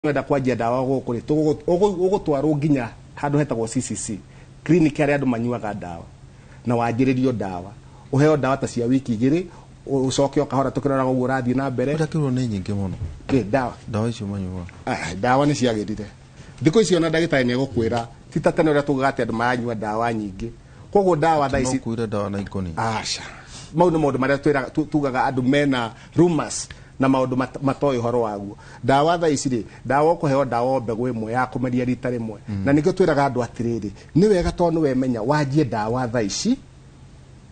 Wenda kwanjia ndawa gũkũ rĩ, ũgũtwarwo nginya handũ hetagwo CCC clinic, harĩa andũ manyuaga ndawa, na wanjĩrĩrio ndawa, ũheo ndawa ta cia wiki 2, ũcoke o kahora tũkĩroraga ũguo ũrathiĩ na mbere. Ũrĩa kĩrwo nĩ nyingĩ mũno. Kĩ ndawa? Ndawa icio manyuaga. Ah, ndawa nĩ ciagĩrire thikũ ici, ona ndagĩtarĩ nĩ egũkwĩra ti ta tene ũrĩa tugaga atĩ andũ maranyua ndawa nyingĩ. Koguo ndawa thaa no ici kuire ndawa na ikoni. Aca, mau nĩ maũndũ marĩa tugaga andũ mena rumors na maũndũ matoĩ ũhoro waguo. Ndawa thaa ici rĩ, ndawa ũkũheo ndawa o mbegũ ĩmwe ya kũmeria rita rĩmwe, na nĩkĩo twĩraga andũ atĩrĩrĩ, nĩ wega tondũ nĩ wemenya wanjie ndawa thaa ici,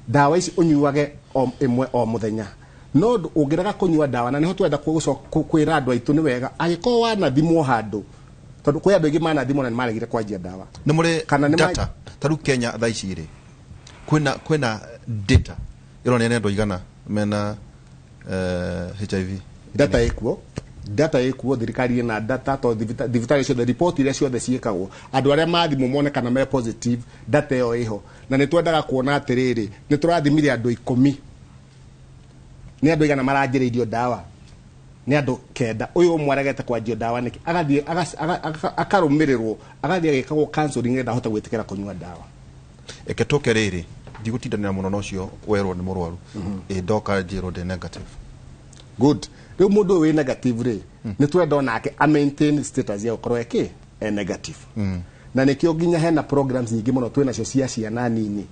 ndawa ici ũnyuage o ĩmwe o mũthenya. No ũngĩrega kũnyua ndawa, na nĩho twenda kwĩra andũ aitũ, nĩ wega angĩkorwo wanathimwo handũ, tondũ kwĩ andũ aingĩ manathimwo na nĩ maregire kwanjia ndawa. Nĩ mũrĩ Kana nĩ data ta rĩu Kenya thaa ici rĩ, kwĩna data ĩronania nĩ andũ aigana mena HIV? Data ĩkuo, data ĩkuo, thirikari ĩna data, tondũ thibitarĩ ciothe, report iria ciothe ciĩkagwo, andũ arĩa mathimwo monekana me positive, data ĩyo ĩho. Na nĩ twendaga kuona atĩrĩrĩ, nĩ tũrathimire andũ 10, nĩ andũ aigana maranjĩrĩirio ndawa? Nĩ andũ 9. Ũyũ ũmwe aregete kwanjio ndawa nĩkĩ? Agathiĩ akarũmĩrĩrwo, agathiĩ agĩkagwo counseling nĩgetha ahote gwĩtĩkĩra kũnyua ndawa. Eke tũke rĩrĩ, ndigũtindanĩra mũno na ũcio werwo nĩ mũrwaru, ĩ ndoka njĩrwo ndĩ negative. Good. Rĩu mũndũ ũyũ wĩ negative rĩ, nĩ twenda onake a maintain status ya gũkorwo eke e negative, na nĩkĩo nginya hena programs nyingĩ mũno twĩ nacio cia ciana nini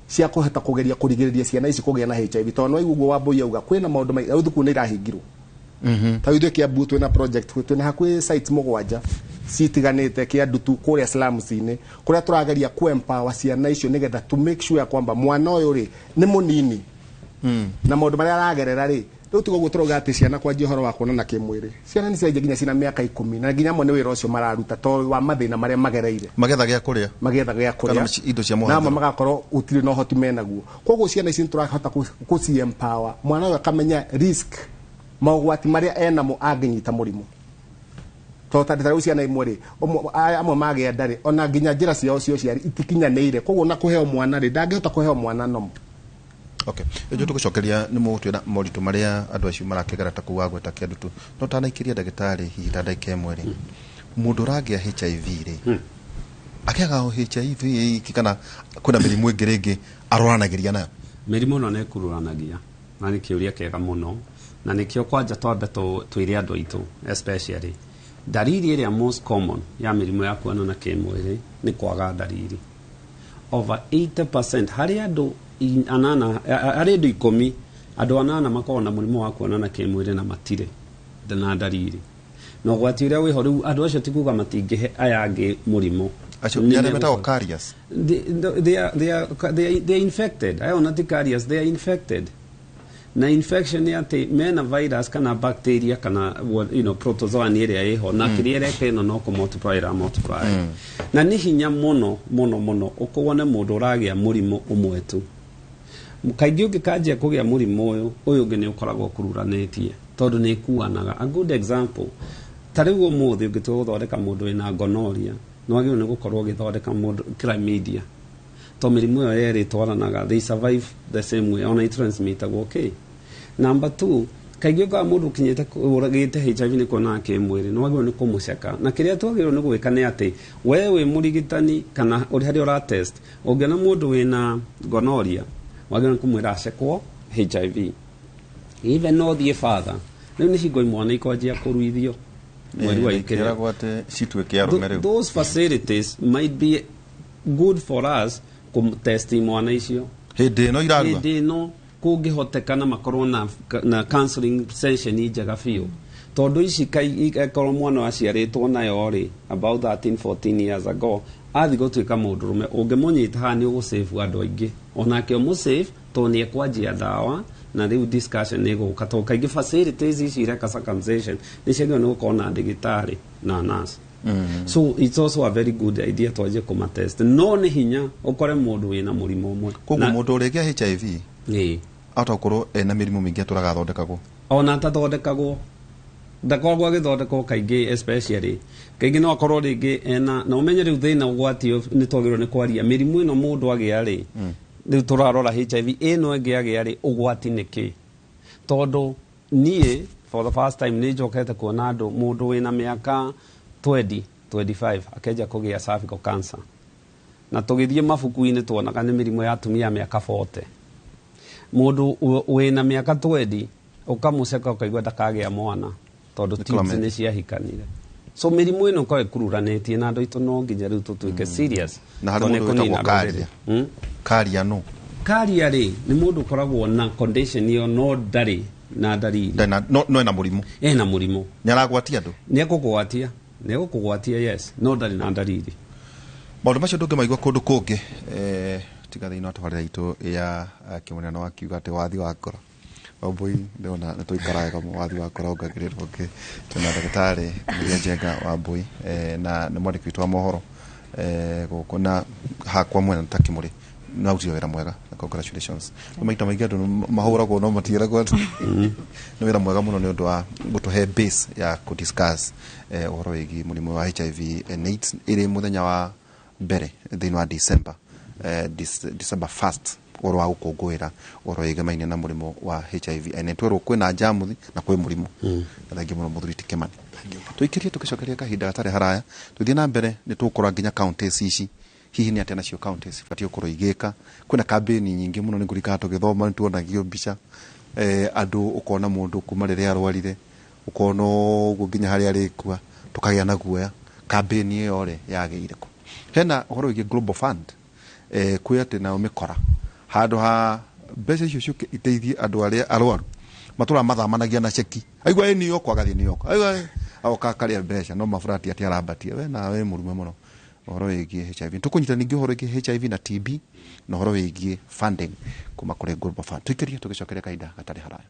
cia kũhota kũgeria kũrigĩrĩria ciana ici kũgĩa na HIV, tondũ no ũguo Wambui auga kwĩna maũndũ rĩu thukuru nĩ irahingirwo. Ta rĩu ithuĩ Kiambu twĩna project, twĩna hakuhĩ sites mũgwanja citiganĩte Kĩandutu kũrĩa slums-inĩ, kũrĩa tũrageria ku empower ciana icio nĩgetha to make sure kwamba mwana ũyũ rĩ nĩ mũnini na maũndũ marĩa aragerera rĩ, rĩu tiga ũguo tũrauga atĩ ciana kwanjia ũhoro wa kuonana kĩmwĩrĩ, ciana nĩ ciranjia nginya cina mĩaka 10, na nginya amwe nĩ wĩra ũcio mararuta tondũ wa mathĩna marĩa magereire. Magetha gĩa kũrĩa. Magĩetha gĩa kũrĩa. Kana indo cia na amwe mũhathĩro. Magakorwo gũtirĩ na ũhoti menaguo. Koguo ciana ici nĩtũrahota kũci empower, mwana ũyũ akamenya risk, maũgwati marĩa enamo angĩnyita mũrimũ, tondũ ta rĩu ciana imwe rĩ, amwe magĩa nda rĩ, ona nginya njĩra ciao cia ũciari itikinyanĩire, koguo na kũheo mwana rĩ, ndangĩhota kũheo mwana nomo. Okay, ĩnjũ tũgũcokeria nĩ mũgũtwĩra moritũ marĩa andũ acio marakĩgera ta kũu wagweta Kĩandutu, no tanaikĩria ndagĩtarĩ hihi ta ndagĩka 1 rĩ, mũndũ ũragĩa HIV rĩ, akĩaga o HIV ĩiki kana kwĩna mĩrimũ ĩngĩ rĩngĩ arwaranagĩria nayo? Mĩrimũ ĩno nĩ ĩkururanagia, na nĩ kĩũria kĩega mũno, na nĩkĩo kwanja twambe twĩre andũ aitũ, especially ndariri ĩrĩa most common ya mĩrimũ ya kuonana kĩmwĩrĩ nĩ kwaga ndariri. Over 80% harĩ andũ anana, harĩ andũ 10, andũ anana makoragwo na mũrimũ wa kuonana kĩmwĩrĩ na matirĩ na ndariri. Na ũgwati ũrĩa wĩho rĩu, andũ acio ti kuga matingĩhe aya angĩ mũrimũ. Acio Nĩ nĩ arĩa metagwo megũkorwo. Carriers. They are infected. Ayo not carriers, they are infected. Na infection nĩ atĩ mena virus kana bacteria kana protozoan ĩrĩa ĩho, na kĩrĩa ĩreka ĩno no kũ multiply ĩra multiply. Na nĩ hinya mũno mũno mũno ũkũwone mũndũ ũragĩa mũrimũ ũmwe tu. Kaingĩ ũngĩkanjia kũgĩa mũrimũ ũyũ, ũyũ ũngĩ nĩ ũkoragwo ũkururanĩtie tondũ nĩ ĩkuanaga. A good example, ta rĩu ũmũthĩ ũngĩtua gũthondeka mũndũ wĩna gonorrhea, nĩ wagĩrĩirwo nĩ gũkorwo ũgĩthondeka mũndũ chlamydia, to mĩrimũ ĩyo yerĩ ĩtwaranaga, they survive the same way, ona itransmitagwo. Okay, number two, kaingĩ ũkaga mũndũ ũkinyĩte ũragĩte HIV nĩ kuonaga kĩmwĩrĩ, nĩ wagĩrĩirwo nĩ kũmũceka. Na kĩrĩa twagĩrĩirwo nĩ gwĩka nĩ atĩ we wĩ mũrigitani kana ũrĩ harĩa ũra test, ũngĩona mũndũ wĩna gonorrhea, wagĩrĩirwo nĩ kũmwĩra acekwo HIV. Even no thiĩ father, rĩu nĩ hingo imwana ikwanjia kũruithio mweri wa ikĩrĩ. Ĩragwo atĩ cituĩke arũme rĩu. Those facilities might be good for us kũtest imwana icio hĩndĩ ĩno irarua. Hĩndĩ ĩno kũngĩhotekana makorwo na counseling session njega biũ, tondũ ici akorwo mwana waciarĩtwo nayo rĩ about 13 14 years ago athiĩ gũtuĩka mũndũrũme, ũngĩmũnyita haha nĩ ũgũsave andũ aingĩ, onake ũmũsave tondũ nĩ ekwanjia ndawa. Na rĩu discussion nĩ ĩgũka, tondũ kaingĩ facilities ici ireka circumcision nĩ ciagĩrĩirwo nĩ gũkorwo na ndagĩtarĩ na nurse. So it's also a very good idea twanjie kũmatest, no nĩ hinya ũkore mũndũ wĩna mũrimũ ũmwe. Koguo mũndũ ũrĩgĩa HIV Ĩĩ. ahota gũkorwo ena mĩrimũ mĩingĩ atũraga athondekagwo. Ona atathondekagwo, ndakoragwo agĩthondekwo kaingĩ, especially kaingĩ no akorwo rĩngĩ ena na ũmenye rĩu thĩna ũgwati ũyũ nĩ twagĩrĩirwo nĩ kwaria mĩrimũ ĩno mũndũ agĩa rĩ, rĩu tũrarora HIV ĩno ĩngĩ agĩa rĩ, ũgwati nĩ kĩ? Tondũ niĩ For the first time nĩ njokete kuona andũ mũndũ wĩna mĩaka 20 25 akenja kũgĩa cervical cancer. Na tũgĩthiĩ mabuku-inĩ tuonaga nĩ mĩrimũ ya atumia mĩaka 40. Mũndũ wĩna mĩaka 20 ũkamũceka ũkaigua ndakagĩa mwana tondũ tubes nĩ ciahikanire. So mĩrimũ ĩno ko ĩkururanĩtie na andũ aitũ no nginya rĩu tũtuĩke serious. Na harĩ mũndũ wĩtagwo carrier. Carrier no. Carrier rĩ nĩ mũndũ ũkoragwo na condition ĩyo no ndarĩ na ndariri. No ena mũrimũ. Ena mũrimũ. Nĩ aragwatia andũ? Nĩ ekũgwatia. Nĩ egũkũgwatia, yes, no ndarĩ na ndariri. Maũndũ macio ndũngĩmaigua kũndũ kũngĩ tiga thĩinĩ wa tabarĩra itũ ya kĩmũneno wa kiuga atĩ wathi wa ngoro. Wambui ndĩrona nĩ tũikara wega wathi wa ngoro ongagĩrĩrwo ũngĩ. Twĩna ndagĩtarĩ Mũria Njenga Wambui na nĩ mwandĩki witũ wa mohoro gũkũ na hakwa mwena ta Kĩmũrĩ. Na ũcio wĩra mwega, congratulations. Maita maingĩ andũ mahũragwo no matiĩragwo atĩ nĩ wĩra mwega mũno nĩ ũndũ wa gũtũhe base ya kũ-discuss ũhoro wĩgiĩ mũrimũ wa HIV and AIDS ĩrĩ mũthenya wa mbere thĩinĩ wa December, December 1st ũhoro wa gũkũngũĩra ũhoro wĩgemaine na mũrimũ wa HIV and AIDS. Twerwo kwĩna njamuthi na kwĩ mũrimũ. Na thengiũ mũno mũthuri ti Kĩmani. Tũikĩrie tũgĩcokeria kahinda gatarĩ haraya tũthiĩ na mbere nĩ tũgũkora nginya counties ici hihi nĩ atĩa nacio counties cibatiĩ gũkorwo igĩka. Kwĩna campaign nyingĩ mũno nĩ ngũririkana tũgĩthoma nĩ tuonagio mbica andũ ũkona mũndũ kuma rĩrĩa arwarire ũkona ũguo nginya harĩa arĩkua tũkagĩa na guoya. Campaign ĩyo rĩ yagĩire kũ? Hena ũhoro wĩgiĩ Global Fund kwĩ atĩ nao mĩkora handũ ha mbeca icio ciũke iteithie andũ arĩa arwaru matũra mathamanagia na ceki aigua ĩ New York agathiĩ New York aigua agoka akarĩa mbeca no maburati atĩ arambatia we nawe mũrume mũno ũhoro wĩgiĩ HIV. Tũkũnyita ningĩ ũhoro wĩgiĩ HIV na TB na ũhoro wĩgiĩ funding kuma kũrĩ Global Fund. Tũikĩrie tũgĩcokeria kahinda gatarĩ haraya.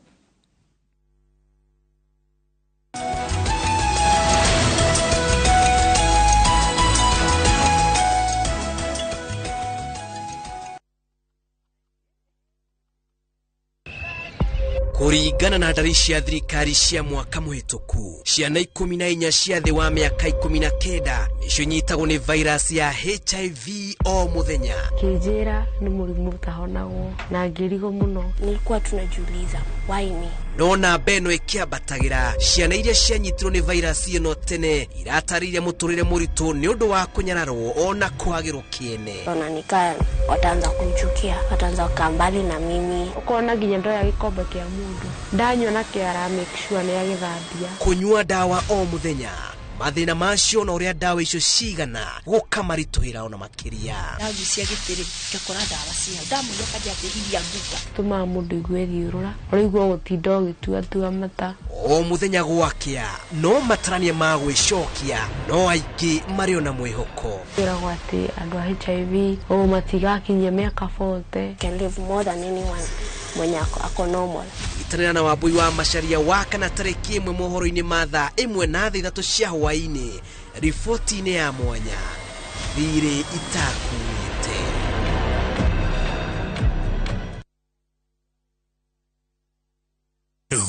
Kũringana na ndari cia thirikari cia mwaka mũhĩtũku, ciana 14 cia thĩ wa mĩaka 19 nĩcio inyitagwo nĩ virus ya HIV o mũthenya. Kĩnjĩra nĩ mũrimũ ũtahonagwo na ngĩrigwo mũno. Nilikuwa tunajiuliza why me? No namba ĩno ĩkĩambatagĩra, ciana iria cianyitirwo nĩ virus ĩno tene iratarĩria mũtũrĩre mũritũ nĩ ũndũ wa kũnyararwo ona kwagĩrwo kĩene. Ona nikaa wataanza kumchukia, wataanza kukaa mbali na mimi. Ũkona nginya ndoya gĩkombe kĩa mũndũ ndanyua nakĩo ara make sure nĩ agĩthambia. Kũnyua ndawa o mũthenya, mathĩna macio na ũrĩa ndawa icio cigana gũkamaritũhĩra ona makĩria. Ndawa cia gĩtĩrĩ ngakora ndawa cia ndamũria kanja atĩ iria nguta tũmaga mũndũ igue thiũrũra ũraigua gũtinda ũgĩtuatua mata o mũthenya gwakĩa no matarania ma gwĩcokia no aingĩ marĩ ona mwĩhoko. Kwĩragwo atĩ andũ a HIV o matigakinyia mĩaka 40. Can live more than anyone mwenye ako normal. Itanĩra na Wambui wa Macharia wa kana tarĩki 1 mohoro-inĩ ma thaa 1 na thaa 3 cia hwaĩ-inĩ, riboti-inĩ ya mwanya thirĩ itakuĩte.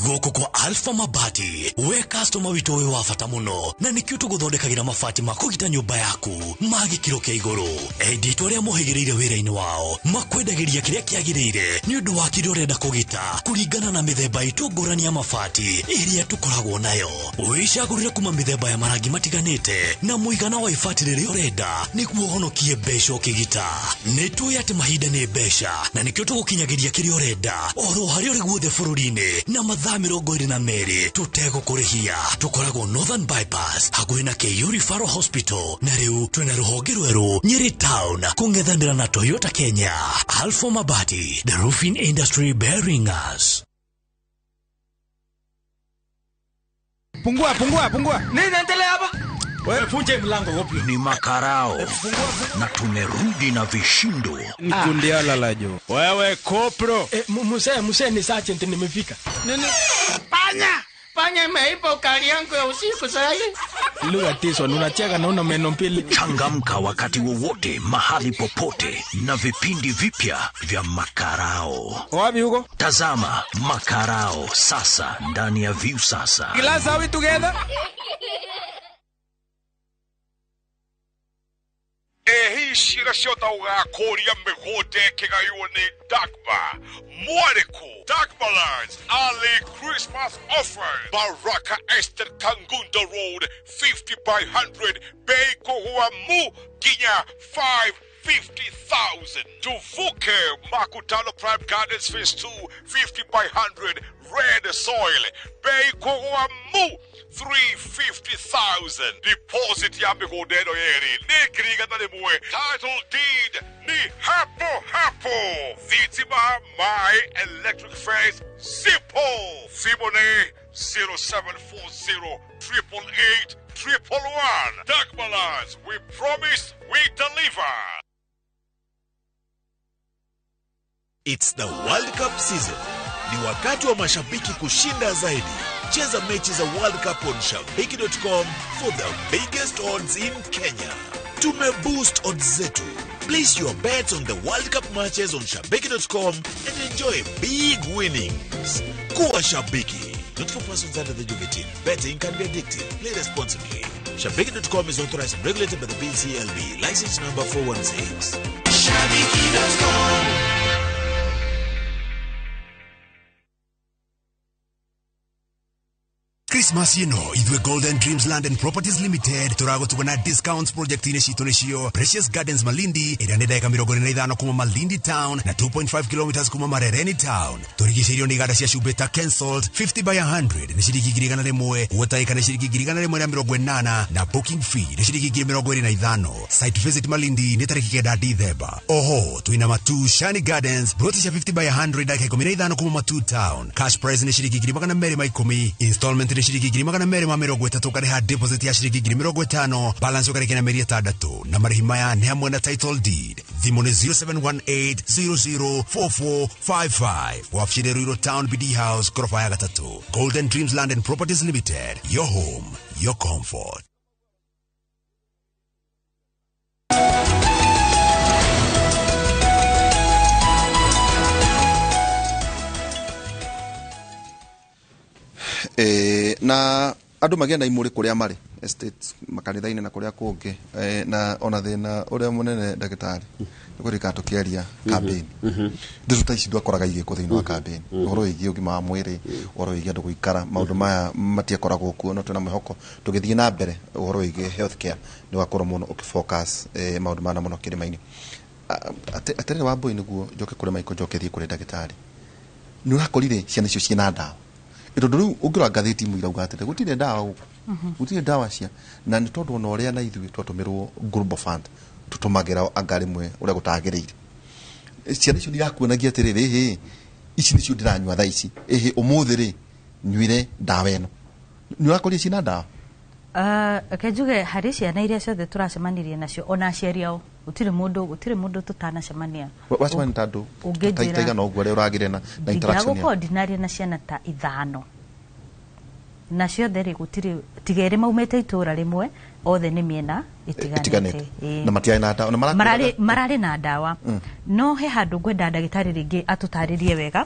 Gũkũ kwa Alpha Mabati, we customer witũ wĩ wa bata mũno na nĩkĩo tũgũthondekagĩra mabati ma kũgita nyũmba yaku ma gĩkĩro kĩa igũrũ. Endia aitũ arĩa mohĩgĩrĩire wĩra-inĩ wao makwendagĩria kĩrĩa kĩagĩrĩire nĩ ũndũ wa kĩrĩa ũrenda kũgita kũringana na mĩthemba itũ ngũrani ya mabati ĩrĩa tũkoragwo nayo. Wĩcagũrĩre kuma mĩthemba ya marangi matiganĩte na mũigana wa ibati rĩrĩa ũrenda nĩguo ũhonokie mbeca ũkĩgita. Nĩ tũĩ atĩ mahinda nĩ mbeca na nĩkĩo tũgũkinyagĩria kĩrĩa ũrenda oro harĩa ũrĩ guothe bũrũri-inĩ na mathaa 22 tũtegũkũrĩhia. Tũkoragwo Northern Bypass hakuhĩ na KU Referral Hospital na rĩu twĩna rũhonge rwerũ Nyeri Town kũng'ethanĩra na Toyota Kenya. Alpha Mabati, the roofing industry bearing us. Pungua, pungua, pungua. Nini endelea hapa? Wewe funje mlango wapi? Ni makarao. Na tumerudi na vishindo. Nikundia lalajo. Wewe kopro. Muse ni sergeant nimefika. Nini? Panya! Panya imeiba ukali yangu ya usiku sasa. Look at this one, unacheka na una meno mbili. Changamka wakati wowote, mahali popote na vipindi vipya vya Makarao. Wapi huko? Tazama Makarao sasa ndani ya View Sasa. Glass, are we together? He Ici iria ciotha ũgakũria mĩgũnda ĩkĩgaywo nĩ Dagmar Mwariku. Dagmar Lands Early Christmas offer. Baraka Estate, Kangundo Road, 50 by 100, bei kũgũa mu nginya 550,000. Tuvuke Makutano Prime Gardens Phase 2, 50 by 100, red soil, bei kũgũa mu 350,000. Deposit ya mĩgũnda ĩno yerĩ nĩ 100,000. Title deed nĩ hapo hapo. Thitima, maĩ, electric fence, simple. Thimũ nĩ 0740 888 111. Dagmar Lands, we promise, we deliver. It's the World Cup season. Ni wakati wa mashabiki kushinda zaidi. Cheza mechi za World Cup on shabiki.com for the biggest odds in Kenya. Tume boost odds zetu. Place your bets on the World Cup matches on shabiki.com and enjoy big winnings. Kuwa shabiki. Not for persons under the age of 18. Betting can be addictive. Play responsibly. Shabiki.com is authorized and regulated by the BCLB. License number 416. Shabiki.com. Christmas ĩno ithuĩ Golden Dreams Land and Properties Limited tũragũtuga na discounts project-inĩ citũ nĩcio Precious Gardens Malindi ĩrĩa nĩ ndagĩka 45 kuma Malindi Town na 2.5 km kuma Marereni Town. Tũrigicĩirio nĩ iganda cia cumbĩ ta Kensalt 50 by 100 nĩ ciringi 100,000, Water nĩ ciringi 180,000 na booking fee nĩ ciringi 25,000. Site visit Malindi nĩ tarĩki 9 Dithemba. Oho twĩna Matu Shani Gardens broti cia 50 by 100 ndagĩka 15 kuma Matu Town. Cash price nĩ ciringi 210,000, installment nĩ ciringi 230,000, ũkarĩha deposit ya ciringi 50,000, balance ũkarĩkia na mĩeri 6, na marĩhi maya nĩ hamwe na title deed. Thimũ nĩ 0718004455. Wabici nĩ Ruiru Town, BD House, goroba ya 3. Golden Dreams Land and Properties Limited, your home, your comfort. Na andũ magĩa na imũrĩ kũrĩa marĩ estates makanitha-inĩ na kũrĩa kũngĩ, na ona thĩna ũrĩa mũnene ndagĩtarĩ nĩ kũrĩka tũkĩaria campaign. Ndeto ta ici ndwakoraga igĩkwo thĩinĩ wa campaign, ũhoro wĩgiĩ ũgima wa mwĩrĩ, ũhoro wĩgiĩ andũ gũikara, maũndũ maya matiakoragwo kuo, no twĩna mwĩhoko tũgĩthiĩ na mbere ũhoro wĩgiĩ health care nĩ wakorwo mũno ũkĩfocus maũndũ mana mũno kĩrĩma-inĩ. Atĩrĩrĩ Wambũi, nĩguo njoke kũrĩ Michael, njoke thiĩ kũrĩ ndagĩtarĩ, nĩ ũrakorire ciana icio ciĩna ndawa, tondũ rĩu ũngĩrora ngathĩti imwe irauga atĩrĩ gũtirĩ ndawa gũkũ, gũtirĩ ndawa cia, na nĩ tondũ ona ũrĩa na ithuĩ twatũmĩrwo Global Fund tũtũmagĩra anga rĩmwe ũrĩa gũtagĩrĩire. Ciana icio nĩirakuonagia atĩrĩrĩ, ĩhĩ ici nĩcio ndĩranyua thaa ici, ĩhĩ ũmũthĩ rĩ nyuire ndawa ĩno. Nĩ ũrakorire ciĩna ndawa? Reke njuge harĩ ciana iria ciothe tũracemanirie nacio ona aciari ao gũtirĩ mũndũ tũtanacemania. Wacemania ta andũ taigana ũguo arĩa ũragĩre na interaction yao? Ndingĩaga na ciana ta 5 na ciothe rĩ gũtirĩ tiga erĩ maumĩte itũra rĩmwe, othe nĩ mĩena ĩtiganĩte na matiarĩ na ndawa, na mararĩ na ndawa. No he handũ ngwenda ndagĩtarĩ rĩngĩ atũtarĩrie wega,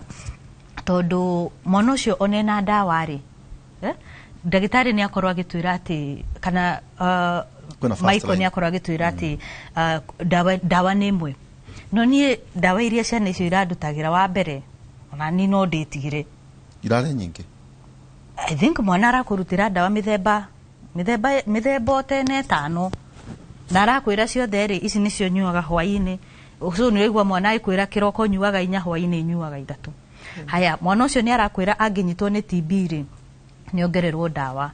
tondũ mwana ũcio one na ndawa rĩ, ndagĩtarĩ nĩ akorwo agĩtwĩra atĩ kana Michael nĩ akorwo agĩtwĩra atĩ ndawa nĩ ĩmwe, no niĩ ndawa iria ciana icio irandutagĩra wa mbere ona niĩ no ndĩtigire. Irarĩ nyingĩ? I think mwana arakũrutĩra ndawa mĩthemba tene 5 na arakwĩra ciothe rĩ ici nĩcio nyuaga hwaĩ-inĩ. So nĩ ũraigua mwana agĩkwĩra kĩroko nyuaga 4, hwaĩ-inĩ nyuaga 3. Haya, mwana ũcio nĩ arakwĩra angĩnyitwo nĩ TB rĩ nĩ ongererwo ndawa.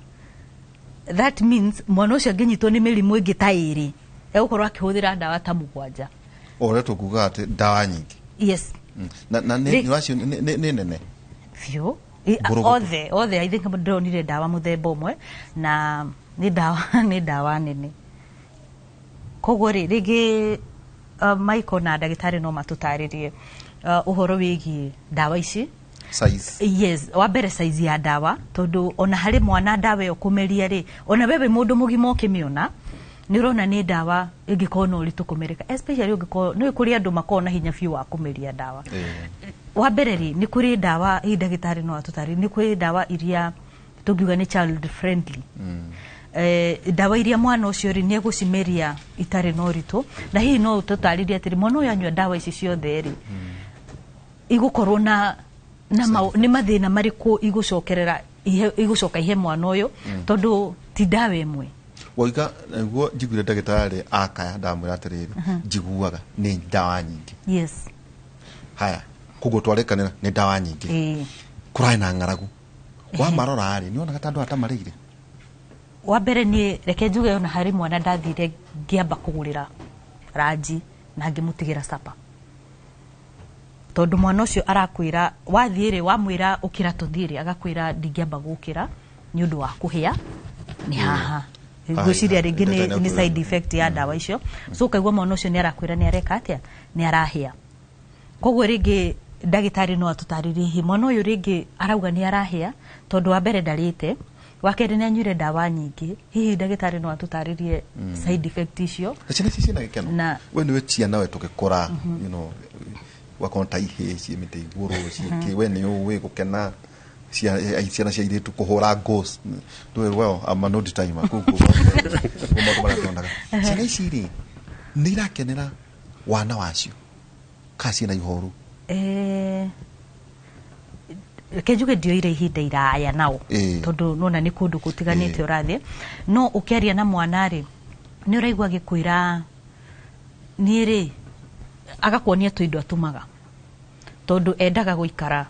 That means mwana ũcio angĩnyitwo nĩ mĩrimũ ĩngĩ ta 2 egũkorwo akĩhũthĩra ndawa ta 7. Ũrĩa tũkuga atĩ ndawa nyingĩ. Yes. Na nĩ nene biũ. Othe I think ndĩronire ndawa mũthemba ũmwe na nĩ ndawa nene. Koguo rĩ rĩngĩ Michael na ndagĩtarĩ no matũtarĩrie ũhoro wĩgiĩ ndawa ici. Size. Yes, wa mbere size ya ndawa, tondũ ona harĩ mwana ndawa ĩyo kũmeria rĩ, ona wewe mũndũ mũgima ũkĩmĩona nĩ ũrona nĩ ndawa ĩngĩkorwo na ũritũ kũmereka, especially ũngĩkorwo nĩ kũrĩ andũ makoragwo na hinya biũ wa kũmeria ndawa. Wa mbere rĩ nĩ kũrĩ ndawa, hii ndagĩtarĩ no atũtarĩrie, nĩ kũrĩ ndawa iria tũngiuga nĩ child friendly. Ndawa iria mwana ũcio rĩ nĩ egũcimeria itarĩ na ũritũ, na hihi no ũtũtarĩrie atĩrĩ, mwana ũyũ anyua ndawa ici ciothe rĩ, igũkorwo na nĩ mathĩna marĩkũ igũcokerera, igũcoka ihe mwana ũyũ, tondũ ti ndawa ĩmwe. Waiga niguo njiguire ndagĩtarĩ akaya ndamwĩra atĩrĩrĩ, njiguaga nĩ ndawa nyingĩ. Yes. Haya, koguo twarĩkanĩra nĩ ndawa nyingĩ. Kũrarĩ na ng'aragu. Wamarora rĩ, nĩ wonaga ta andũ aya ta marĩire? Wa mbere niĩ reke njuge ona harĩ mwana ndathire ngĩamba kũgũrĩra ranji na ngĩmũtigĩra sapa, tondũ mwana ũcio arakwĩra wathiĩ rĩ, wamwĩra ũkĩra tũthiĩ rĩ, agakwĩra ndingĩamba gũkĩra nĩ ũndũ wa kũhĩa nĩ haha. Ngwĩciria rĩngĩ nĩ side effect ya ndawa icio. So ũkaigua mwana ũcio nĩ arakwĩra nĩ areka atĩa, nĩ arahĩa. Koguo rĩngĩ ndagĩtarĩ no atũtarĩrie hihi mwana ũyũ rĩngĩ arauga nĩ arahĩa tondũ wa mbere ndarĩte, wa kerĩ nĩ anyuire ndawa nyingĩ. Hihi ndagĩtarĩ no atũtarĩrie side effect icio. Ciana ici ciĩna gĩkeno. We nĩwe ciana we tũgĩkũra, you know, wakorwo ta ihĩĩ ciĩ mĩtĩ igũrũ, ciĩkĩ, we nĩ ũĩ gũkena, ciana cia airĩtu kũhũra ghost. Ndũĩ, well, I'm an old timer, koguo maũndũ marĩa tuonaga. Ciana ici rĩ, nĩ irakenera wana wacio kana ciĩna ihoru? Reke njuge ndioire ihinda iraya nao, tondũ nona nĩ kũndũ gũtiganĩte ũrathiĩ. No ũkĩaria na mwana rĩ, nĩ ũraigua agĩkwĩra niĩ rĩ, agakuonia tũindo atũmaga, tondũ endaga gũikara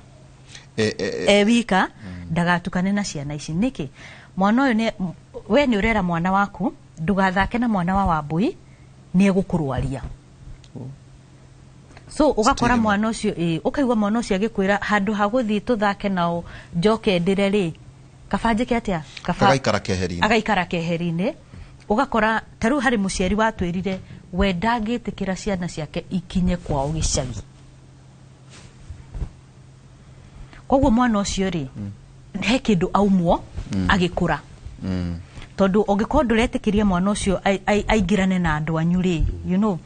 e wika, ndagatukane na ciana ici. Nĩkĩ? Mwana ũyũ, we nĩ ũrera mwana waku ndũgathake na mwana wa Wambui, nĩ egũkũrwaria. So ũgakora mwana ũcio, ũkaigua mwana ũcio agĩkwĩra handũ ha gũthiĩ tũthake nao njoke ndĩre rĩ, kaba njĩke atĩa? Kaba agaikara keheri-inĩ. Agaikara keheri-inĩ. Ũgakora ta rĩu harĩ mũciari watwĩrire we ndangĩtĩkĩra ciana ciake ikinye kwao gĩcagi. Koguo mwana ũcio rĩ, he kĩndũ aumwo agĩkũra. Tondũ ũngĩkorwo ndũretĩkĩria mwana ũcio aingĩrane na andũ anyu rĩ, you know,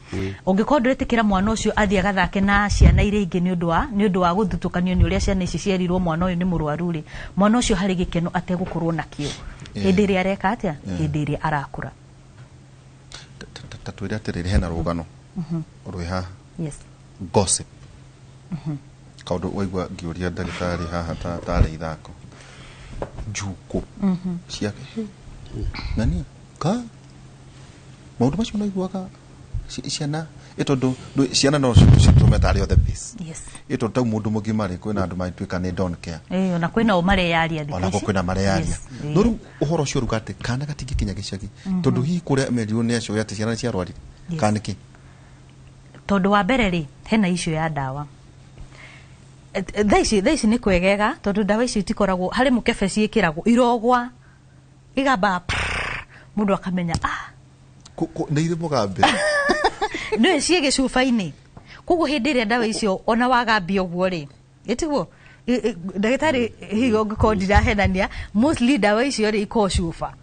ũngĩkorwo ndũretĩkĩra mwana ũcio athiĩ agathake na ciana iria ingĩ nĩ ũndũ wa gũthutũkanio nĩ ũrĩa ciana ici cierirwo mwana ũyũ nĩ mũrwaru rĩ, mwana ũcio harĩ gĩkeno ategũkorwo nakĩo hĩndĩ ĩrĩa areka atĩa, hĩndĩ ĩrĩa arakũra. Ta twĩre atĩrĩrĩ, hena rũgano rwĩ haha. Yes. Gossip. Kaũndũ waigua ngĩũria ndagĩtarĩ haha tarĩ ithako. Njukũ ciake nani ka maũndũ macio naiguaga ciana, ĩtondũ ciana no citũme tarĩ othe peace. Yes. Ĩtondũ tau mũndũ mũgima rĩ, kwĩna andũ magĩtuĩka nĩ don't care. Ona kwĩna o mareyaria thikũ ici. Ona kwĩna mareyaria. No rĩu ũhoro ũcio ũruga atĩ kana gatingĩkinya gĩcagi, tondũ hihi kũrĩa merirwo nĩ acio atĩ ciana nĩciarwarire, kana nĩkĩ? Tondũ wa mbere rĩ, hena issue ya ndawa. Thaa ici nĩ kwegega, tondũ ndawa ici itikoragwo harĩ mũkebe, ciĩkĩragwo irogwa igamba mũndũ akamenya nĩ irĩ mũgambe nĩ ciĩ gĩcuba-inĩ. Koguo hĩndĩ ĩrĩa ndawa icio ona wagambia ũguo rĩ, ĩtiguo ndagĩtarĩ hihi ũngĩkorwo ndirahenania, mostly ndawa icio rĩ ikoragwo cuba.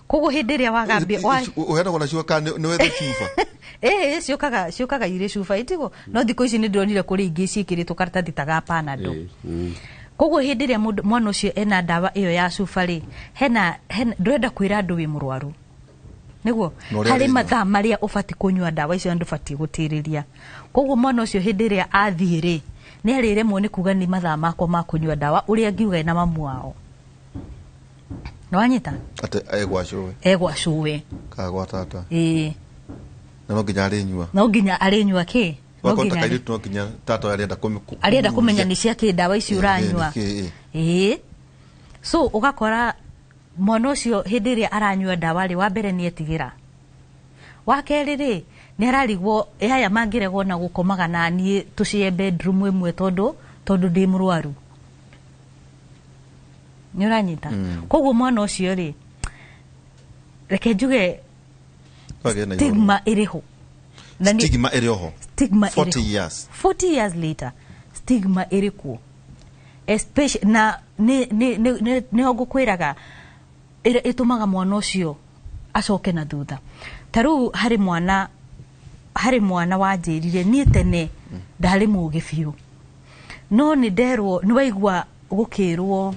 Koguo hĩndĩ ĩrĩa wagambia ũheanagwo na cuba kana nĩ wethe cuba? Ciũkaga irĩ cuba, ĩtiguo. No thikũ ici nĩ ndĩronire kũrĩ ingĩ ciĩkĩrĩtwo karatathi ta ga Panadol. Koguo hĩndĩ ĩrĩa mwana ũcio ena ndawa ĩyo ya cuba rĩ, hena ndũrenda kwĩra andũ wĩ mũrwaru, nĩguo harĩ mathaa marĩa ũbatiĩ kũnyua ndawa icio na ndũbatiĩ gũtĩrĩria. Koguo mwana ũcio hĩndĩ ĩrĩa athiĩ rĩ, nĩ arĩremwo nĩ kuga nĩ mathaa makwa ma kũnyua ndawa ũrĩa angiuga ena mamu wao. Nĩ wanyita? Atĩ egwa cũwe. Egwa cũwe. Kana gwa tata. Ĩĩ. Na no nginya arĩnyua. No nginya arĩnyua kĩ? No nginya no nginya tata arenda arenda kũmenya nĩ cia kĩ ndawa ici ũranyua. Ĩĩ. So ũgakora mwana ũcio hĩndĩ ĩrĩa aranyua ndawa rĩ, wa mbere nĩ etigĩra. Wa kerĩ rĩ, nĩ ararigwo aya mangĩregwo na gũkomaga na niĩ tũcie bedroom ĩmwe tondũ ndĩ mũrwaru. Nĩ ũranyita? Koguo mwana ũcio rĩ, reke njuge stigma ĩrĩ ho. Stigma ĩrĩ ho. Stigma 40 years. 40 years later, stigma ĩrĩ kuo. Especially na nĩ ngũkwĩraga ĩtũmaga mwana ũcio acoke na thutha. Ta rĩu harĩ mwana wanjĩrire niĩ tene ndarĩ mũũgĩ biũ, no nĩ nderwo nĩ waigua gũkĩrwo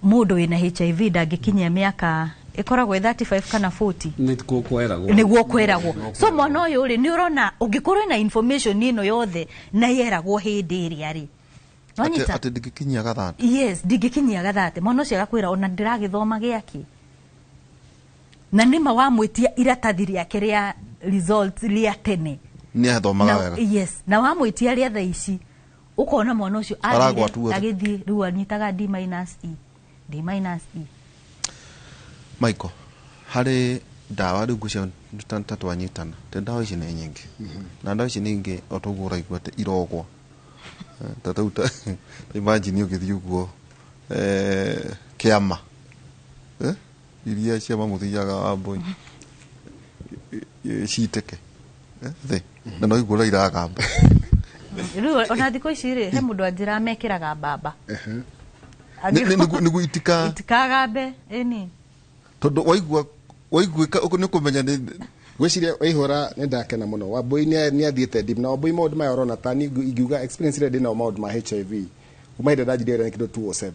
mũndũ wĩna HIV ndangĩkinyia mĩaka Ĩkoragwo ĩ 35 kana 40. Nĩkuo kweragwo. Nĩguo kweragwo. So mwana ũyũ rĩ, nĩ ũrona ũngĩkorwo na information ĩno yothe na yeragwo hĩndĩ ĩrĩa rĩ, Wanyita? Atĩ ndingĩkinyia gathate. Yes, ndingĩkinyia gathate. Mwana ũcio agakwĩra ona ndĩragĩthoma gĩakĩ, na nĩma wamwĩtia iratathi rĩake rĩa results rĩa tene nĩ athomaga wega. Yes, na wamwĩtia rĩa thaa ici ũkona mwana ũcio Aragwa tu othe. agĩthiĩ rĩu anyitaga D minus E, D minus E. Michael, harĩ ndawa rĩu ngwĩciria ta twanyitana te ndawa ici nĩ nyingĩ, na ndawa ici ningĩ o toguo ũraigua atĩ irogwa. Ta rĩu ta imagine ũgĩthiĩ ũguo kĩama, iria ciama mũthiaga wa mbũi citĩke thĩ na no igũra iragamba. Rĩu ona thikũ ici rĩ, he mũndũ anjĩra mekĩraga mbamba nĩguo itikagambe ĩni. Tondũ waigua waiguĩka nĩ kũmenya nĩ Gwĩciria waihũra nĩ ndakena mũno. Wambui nĩ athiĩte deep na Wambui maũndũ maya ũrona ta niĩ ingiuga experience ĩrĩa ndĩnayo maũndũ ma HIV kuma hĩndĩ ndanjirie wĩra nĩ kĩndũ 207,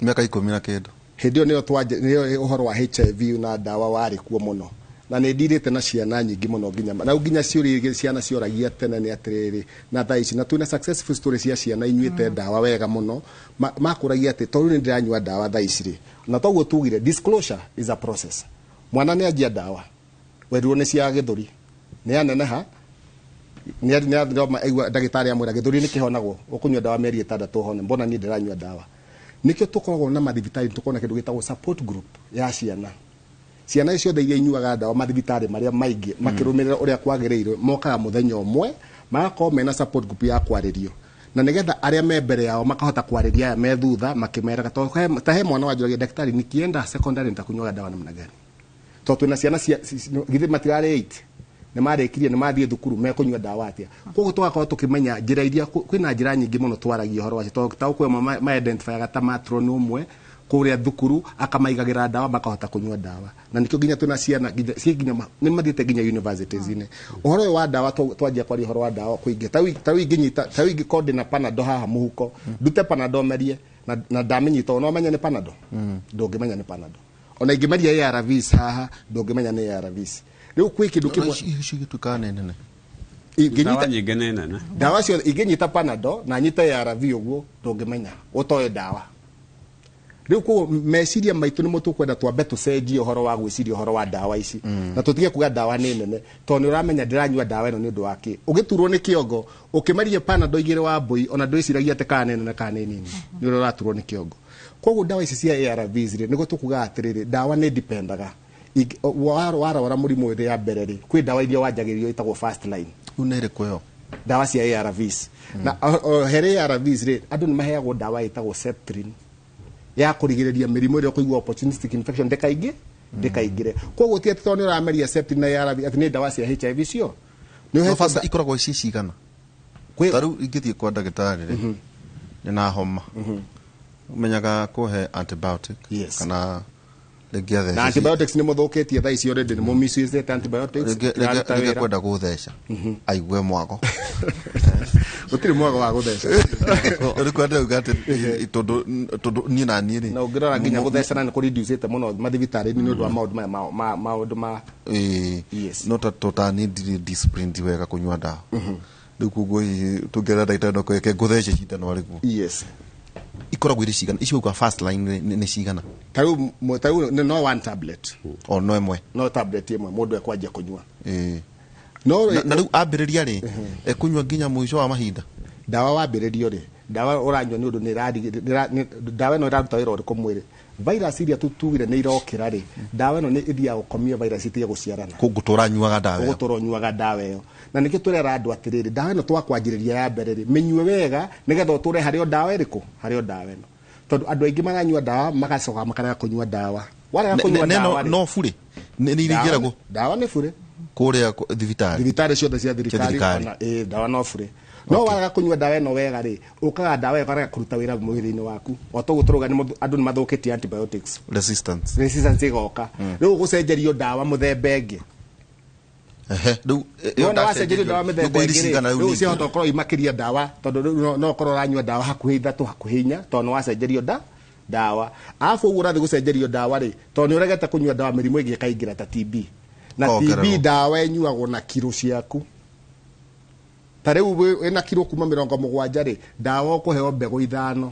mĩaka 10 na kĩndũ. Hĩndĩ ĩyo nĩyo nĩyo ũhoro wa HIV na ndawa warĩ kuo mũno, na nĩ ndirĩte na ciana nyingĩ mũno nginya na nginya ciũria iria ciana cioragia tene nĩ atĩrĩrĩ na thaa ici, na twĩna successful story cia ciana inyuĩte ndawa wega mũno. Makũragia atĩ tondũ nĩ ndĩranyua ndawa thaa ici rĩ, na toguo tugire disclosure is a process. Mwana nĩ anjia ndawa werirwo nĩ cia gĩthũri, nĩ aneneha, nĩ aigua ndagĩtarĩ amwĩra gĩthũri nĩ kĩhonagwo, ũkũnyua ndawa mĩeri 6 ũhone, mbona niĩ ndĩranyua ndawa. Nĩkĩo tũkoragwo na mathibitarĩ, tũkoragwo na kĩndũ gĩtagwo support group ya ciana. Ciana icio ciothe iria inyuaga ndawa mathibitarĩ marĩa maingĩ makĩrũmĩrĩra ũrĩa kwagĩrĩire, mokaga mũthenya ũmwe magakorwo mena support group ya kwarĩrio, na nĩgetha arĩa me mbere yao makahota kwarĩria aya me thutha makĩmeraga. Ta he mwana wanjũragia ndagĩtarĩ, nikienda secondary nitakunywaga ndawa namna gani? Tondũ twĩna ciana cia githĩ matirarĩ 8 nĩ marĩkirie, nĩ mathiĩ thukuru, mekũnyua ndawa atĩa? Koguo tũgakorwo tũkĩmenya njĩra iria kwĩna njĩra nyingĩ mũno twaragia ũhoro wacio, tondũ ta kwĩ amwe ma-identifyaga ta matron ũmwe kũrĩa thukuru akamaigagĩra ndawa makahota kũnyua ndawa, na nĩkĩo nginya twĩna ciana nginya ciĩ nginya nĩ mathiĩte nginya universities-inĩ. Ũhoro ũyũ wa ndawa twanjia kwaria ũhoro wa ndawa kũingĩ, ta rĩu ingĩnyita, ta rĩu ingĩkorwo ndĩna Panadol haha mũhuko, ndute Panadol merie na ndamĩnyita, no ũmenye nĩ Panadol? Ndũngĩmenya nĩ Panadol. Ona ingĩmeria ARVs haha, ndũngĩmenya nĩ ARVs. Rĩu kwĩ kĩndũ kĩmwe Ici igĩtuĩkaga nĩ nene. Ndawa nyingĩ nĩ nene. Ndawa ciothe ingĩnyita Panadol na nyite ARV ũguo, ndũngĩmenya ũtoĩ ndawa. Rĩu koguo meciria maitũ nĩmo tũkwenda twambe tũcenjie ũhoro wa gwĩciria ũhoro wa ndawa ici, na tũtige kuga ndawa nĩ nene, tondũ nĩ ũramenya ndĩranyua ndawa ĩno nĩ ũndũ wa kĩ. Ũgĩturwo nĩ kĩongo ũkĩmeria Panadol igĩrĩ wa mbũi, ona ndwĩciragia atĩ kana nĩ nene kana nĩ nini, nĩ ũrĩa ũraturwo nĩ kĩongo. Koguo ndawa ici cia ARVs rĩ, nĩguo tũkugaga atĩrĩrĩ, ndawa nĩ dipendaga. Warwara mũrimũ ũyũ ya mbere rĩ, kwĩ ndawa iria wanjagĩrĩrio ĩtagwo first line. Rĩu nĩ ĩrĩkũ ĩyo? Ndawa cia ARVs. Na harĩ ARVs rĩ, andũ nĩ maheagwo ndawa ĩtagwo Septrin ya kũrigĩrĩria mĩrimũ ĩrĩa ũkũigua opportunistic infection ndĩkaingĩre. Koguo ti atĩ tondũ nĩ ũrameria Septrin na ARV atĩ nĩ ndawa cia HIV cio. Nĩ No ũhetwo first ikoragwo ici cigana? Ta rĩu ingĩthiĩ kwa ndagĩtarĩ rĩ, ndĩna homa, ũmenyaga kũhe antibiotic kana rĩngĩ athece Na antibiotics nĩ mũthũkĩtie thaa ici already, nĩ mũmisusĩte antibiotics, iraruta rĩngĩ wĩra. kwenda gũtheca aigue mwago. Gũtirĩ mwago wa gũtheca. Rĩu kwenda uga atĩ tondũ niĩ na niĩ rĩ, Na ũngĩrora nginya gũthecana nĩ kũreducĩte mũno mathibitarĩ-inĩ nĩ ũndũ wa maũndũ maya maũndũ ma No ta niĩ ndirĩ disciplined wega kũnyua ndawa. Rĩu koguo hihi tũngĩra ndagĩtarĩ no kweke ngũthece cindano arĩguo. Ikoragwo irĩ cigana? Icio uga first line nĩ cigana? Ta rĩu no one tablet. O no ĩmwe. No tablet ĩmwe mũndũ ekwanjia kũnyua. No Na rĩu ambĩrĩria rĩ, ekũnyua nginya mũico wa mahinda? Ndawa wambĩrĩrio rĩ, ndawa ũranyua nĩ ũndũ ndawa ĩno ĩraruta wĩra ũrĩkũ mwĩrĩ? Virus iria tugire nĩ irokĩra rĩ, ndawa ĩno nĩ ĩthiaga gũkomia virus itige gũciarana. Koguo tũranyuaga ndawa ĩyo. Ũgũtũra ũnyuaga ndawa ĩyo. Na nĩkĩo tũrera andũ atĩrĩrĩ, ndawa ĩno twakwanjĩrĩria ya mbere rĩ, mĩnyue wega nĩgetha ũtũre harĩ o ndawa ĩrĩkũ? Harĩ o ndawa ĩno. Tondũ andũ aingĩ maranyua ndawa magacoka makarega kũnyua ndawa. Warega kũnyua ndawa rĩ, No burĩ? Nĩ iringĩragwo? Ndawa nĩ burĩ. Kũrĩa thibitarĩ? Thibitarĩ ciothe cia thirikari, Cia thirikari. ona, ndawa no burĩ. No warega kũnyua ndawa ĩno wega rĩ, ũkaga ndawa ĩyo ĩkarega kũruta wĩra mwĩrĩ-inĩ waku. O toguo tũrauga andũ nĩ mathũkĩtie antibiotics. Resistance. Resistance ĩgoka. Rĩu ũgũcenjerio ndawa mũthemba ĩngĩ. Rĩu, ĩyo Wona wacenjerio ndawa mĩthemba Nĩguo ĩngĩ rĩ, iricigana rĩu rĩu ningĩ. ciahota gũkorwo imakĩria ndawa, tondũ rĩu no ũkorwo ũranyua ndawa hakuhĩ 3 hakuhĩ 4, tondũ nĩ wacenjerio Ndawa arabu ũguo ũrathiĩ gũcenjerio ndawa rĩ, tondũ nĩ ũregete kũnyua ndawa, mĩrimũ ĩngĩ ĩkaingĩra ta TB na Kongererwo. TB ndawa ĩnyuagwo na kiro ciaku. Ta rĩu wĩna kiro kuma 70 rĩ, ndawa ũkũheo mbegũ 5.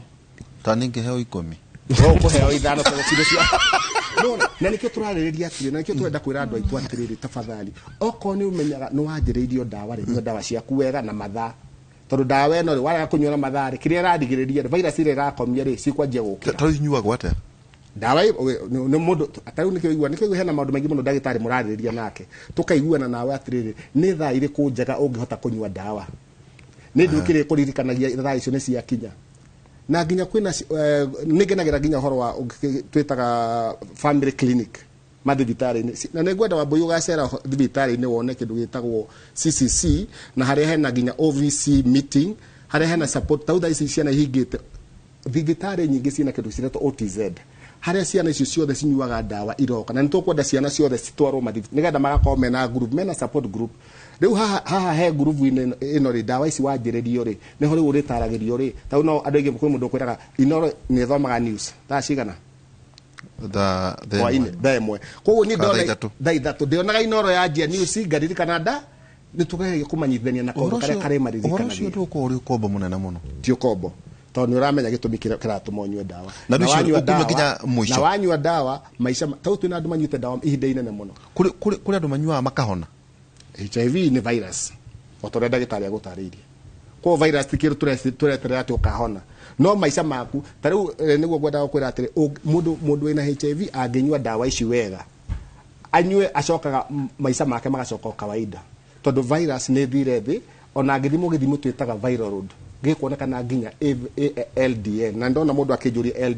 Ta ningĩheo 10. We ũkũheo 5 tondũ kiro cia no. Na nĩkĩo tũrarĩrĩria atĩrĩ, na nĩkĩo tũrenda kwĩra andũ aitũ atĩrĩrĩ, tafadhali, okorwo nĩ ũmenyaga nĩ wanjĩrĩirio ndawa rĩ, nyua ndawa ciaku wega na mathaa, tondũ ndawa ĩno rĩ, warega kũnyua na mathaa rĩ, kĩrĩa ĩrarigĩrĩria rĩ, virus ĩrĩa ĩrakomia rĩ, cikwanjia gũkĩra. Ta rĩu inyuagwo atĩa? Ndawa nĩ mũndũ ta rĩu nĩkĩo igua, nĩkĩo hena maũndũ maingĩ mũno ndagĩtarĩ mũrarĩrĩria nake, tũkaiguana nawe atĩrĩrĩ, nĩ thaa irĩkũ njega ũngĩhota kũnyua ndawa, nĩ ndũ kĩrĩ kũririkanagia thaa icio nĩ ciakinya. Na nginya kwĩna nĩ ngenagĩra nginya ũhoro wa twĩtaga family clinic mathibitarĩ-inĩ. Na nĩ ngwenda Wambũi ũgacera thibitarĩ-inĩ wone kĩndũ gĩtagwo CCC, na harĩa hena nginya OVC meeting, harĩa hena support. Ta thaa ici ciana ihingĩte thibitarĩ nyingĩ ciĩna kĩndũ ciretwo OTZ, harĩa ciana icio ciothe cinyuaga ndawa iroka. Na nĩ tũkwenda ciana ciothe citwarwo mathibitarĩ nĩgetha magakorwo mena group, mena support group. Rĩu haha haha he group-inĩ ĩno rĩ, ndawa ici wanjĩrĩrio rĩ, nĩho rĩu ũrĩtaragĩrio rĩ. Ta rĩu no andũ aingĩ, kwĩ mũndũ ũkwĩraga Inoro nĩ ĩthomaga news thaa cigana? Thaa hwainĩ 1. thaa 1. Koguo niĩ Kana thaa ndona 3. thaa 3 ndĩonaga Inoro yanjia news, ngaririkana nda nĩ tũgeria kũmanyithania na kaũndũ karĩa karĩ Ũhoro ũcio maririkanagia. ndũgũkorwo ũrĩ ũkombo mũnene mũno? Ti ũkombo, tondũ nĩ ũramenya gĩtũmi kĩrĩa kĩratũma ũnyue ndawa. Na rĩu ũcio wanyua ũkũnyua ndawa- nginya mũico. Na wanyua ndawa maica tau twĩna andũ manyuĩte ndawa ihinda inene mũno. Kũrĩ andũ manyuaga makahona? HIV nĩ virus, o ta ũrĩa ndagĩtarĩ agũtarĩirie. Koguo virus ti kĩndũ tũreterera atĩ ũkahona, no maica maku. Ta rĩu nĩguo ngwendaga gũkwĩra atĩrĩ, mũndũ wĩna HIV angĩnyua ndawa ici wega, anyue, acokaga maica make magacoka o kawaida, tondũ virus nĩ thire thĩ. Ona angĩthimwo gĩthimo twĩtaga viral load, gĩkuonekana nginya LDL. Na ndona mũndũ akĩnjũria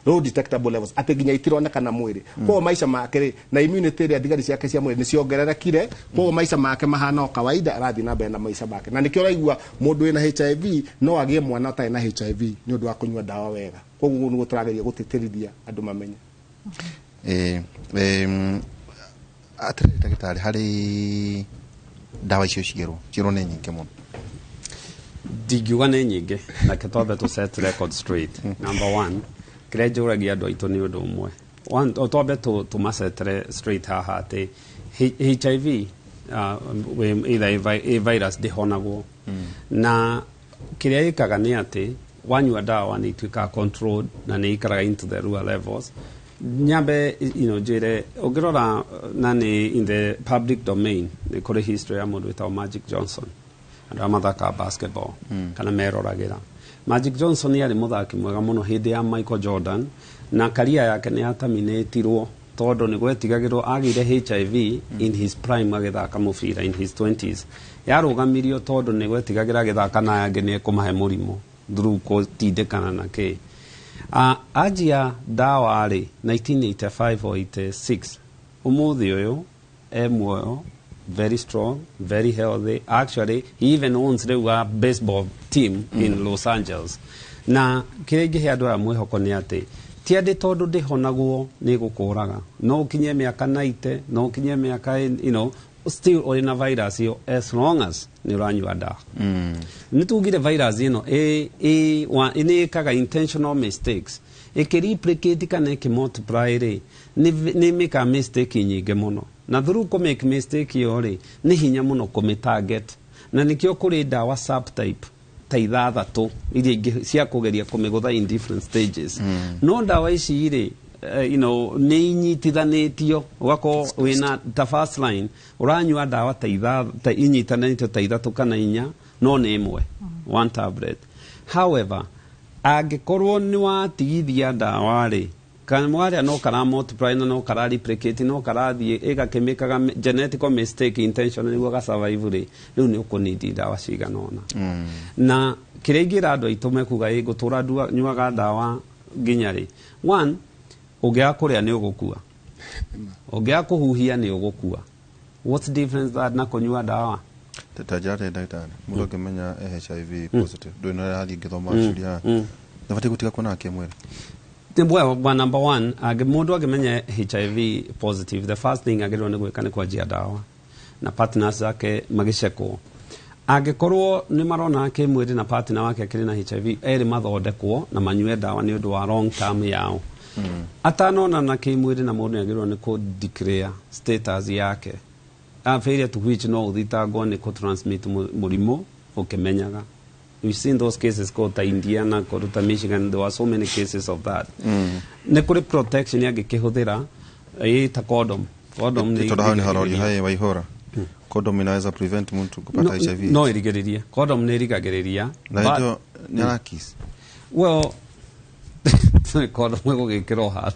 low detectable levels, atĩ nginya itironekana mwĩrĩ. Koguo maica make rĩ, na immunity ĩrĩa thigari ciake cia mwĩrĩ nĩ ciongererekire, koguo maica make mahana o kawaida, arathiĩ na mbere na maica make. Na nĩkĩo ũraigua mũndũ wĩna HIV no agĩe mwana ũtarĩ na HIV nĩ ũndũ wa kũnyua ndawa wega. Koguo ũguo nĩguo tũrageria gũtĩtĩrithia andũ mamenye. Atĩrĩrĩ ndagĩtarĩ, harĩ ndawa icio cierwo nĩ nyingĩ mũno? Ndingiuga nĩ nyingĩ. Reke twambe tũ set record straight. Number one, kĩrĩa njũragia andũ aitũ nĩ ũndũ ũmwe. One, o twambe tũmacetere straight haha atĩ HIV, either a virus ndĩhonagwo. Na kĩrĩa ĩkaga nĩ atĩ wanyua ndawa nĩ ituĩkaga controlled na nĩ ikaraga into the lower levels. Nyambe njĩre ũngĩrora, na nĩ in the public domain, nĩ kũrĩ history ya mũndũ wĩtagwo Magic Johnson, andũ arĩa mathakaga basketball kana meroragĩra. Magic Johnson yarĩ mũthaki mwega mũno hĩndĩ ya Michael Jordan, na career yake nĩ yataminĩtirwo tondũ nĩ gwetigagĩrwo agĩire HIV in his prime agĩthaka mũbira in his 20s. Yarũgamirio tondũ nĩ gwetigagĩra agĩthaka na aya angĩ nĩ ekũmahe mũrimũ through gũtindĩkana na kĩ. Anjia ndawa rĩ 1985 or 86. Ũmũthĩ ũyũ e muoyo, very strong, very healthy. Actually, he even owns rĩu a baseball team in Los Angeles. Na kĩrĩa ingĩhe andũ aya mwĩhoko nĩ atĩ ti atĩ tondũ ndĩhonagwo nĩ gũkũraga. No ũkinye mĩaka 90, no ũkinye mĩaka still ũrĩ na virus ĩyo as long as nĩ ũranyua ndawa. Nĩ tugire virus ĩno nĩ ĩkaga intentional mistakes, ĩkĩreplicate kana ĩkĩmultiply rĩ, nĩ mĩkaga mistake nyingĩ mũno. Na through kũ make mistake ĩyo rĩ, nĩ hinya mũno kũmĩ target, na nĩkĩo kũrĩ ndawa subtype ta 6 iria ingĩ cia kũgeria kũmĩgũtha in different stages. No ndawa ici rĩ, nĩ inyitithanĩtio, ũgakorwo wĩna ta first line ũranyua ndawa ta inyitanĩtio ta 3 kana 4, no nĩ ĩmwe, one tablet. However, angĩkorwo nĩ watigithia ndawa rĩ, kamwarĩa no kara multiply na no kara replicate, no karathiĩ ĩgakĩmĩkaga genetical mistake intentionally nĩguo gasurvive rĩ, rĩu nĩ ũkũnidi ndawa cigana ũna. Na kĩrĩa ingĩra andũ aitũ mekuga ĩ ngũtũra nyuaga ndawa nginya rĩ, one, ũngĩaga kũrĩa nĩ ũgũkua, ũngĩaga kũhuhia nĩ ũgũkua. What's difference that na kũnyua ndawa? Ta njĩra atĩrĩ ndagĩtarĩ, mũndũ angĩmenya e HIV positive, ndũĩ na ũrathiĩ ngĩthoma ciũria, nabatiĩ gũtiga kuonana kĩmwĩrĩ? Well, number one, mũndũ angĩmenya HIV positive, the first thing agĩrĩirwo nĩ gwĩka nĩ kwanjia ndawa na partners ake magĩcekwo. Angĩkorwo nĩ marona kĩmwĩrĩ na partner wake akĩrĩ na HIV, erĩ mathondekwo na manyue ndawa nĩ ũndũ wa long term yao. Atanonana kĩmwĩrĩ na mũndũ nĩagĩrĩirwo nĩ kũ declare status yake. A failure to which no ũthitangwo nĩ kũ transmit mũrimũ ũkĩmenyaga. We've seen those cases kũndũ ta Indiana, kũndũ ta Michigan, there were so many cases of that. Nĩ kũrĩ protection angĩkĩhũthĩra ĩta condom. Condom nĩ Tondũ hau nĩ harorio ĩrigagĩrĩria. Hae Waihora, condom inaweza prevent mtu kupata No, HIV? no ĩrigĩrĩrie. Condom nĩ ĩrigagĩrĩria. Na hĩndĩ ĩyo nĩ arakis. Well, condom ĩgũgĩkĩrwo haha.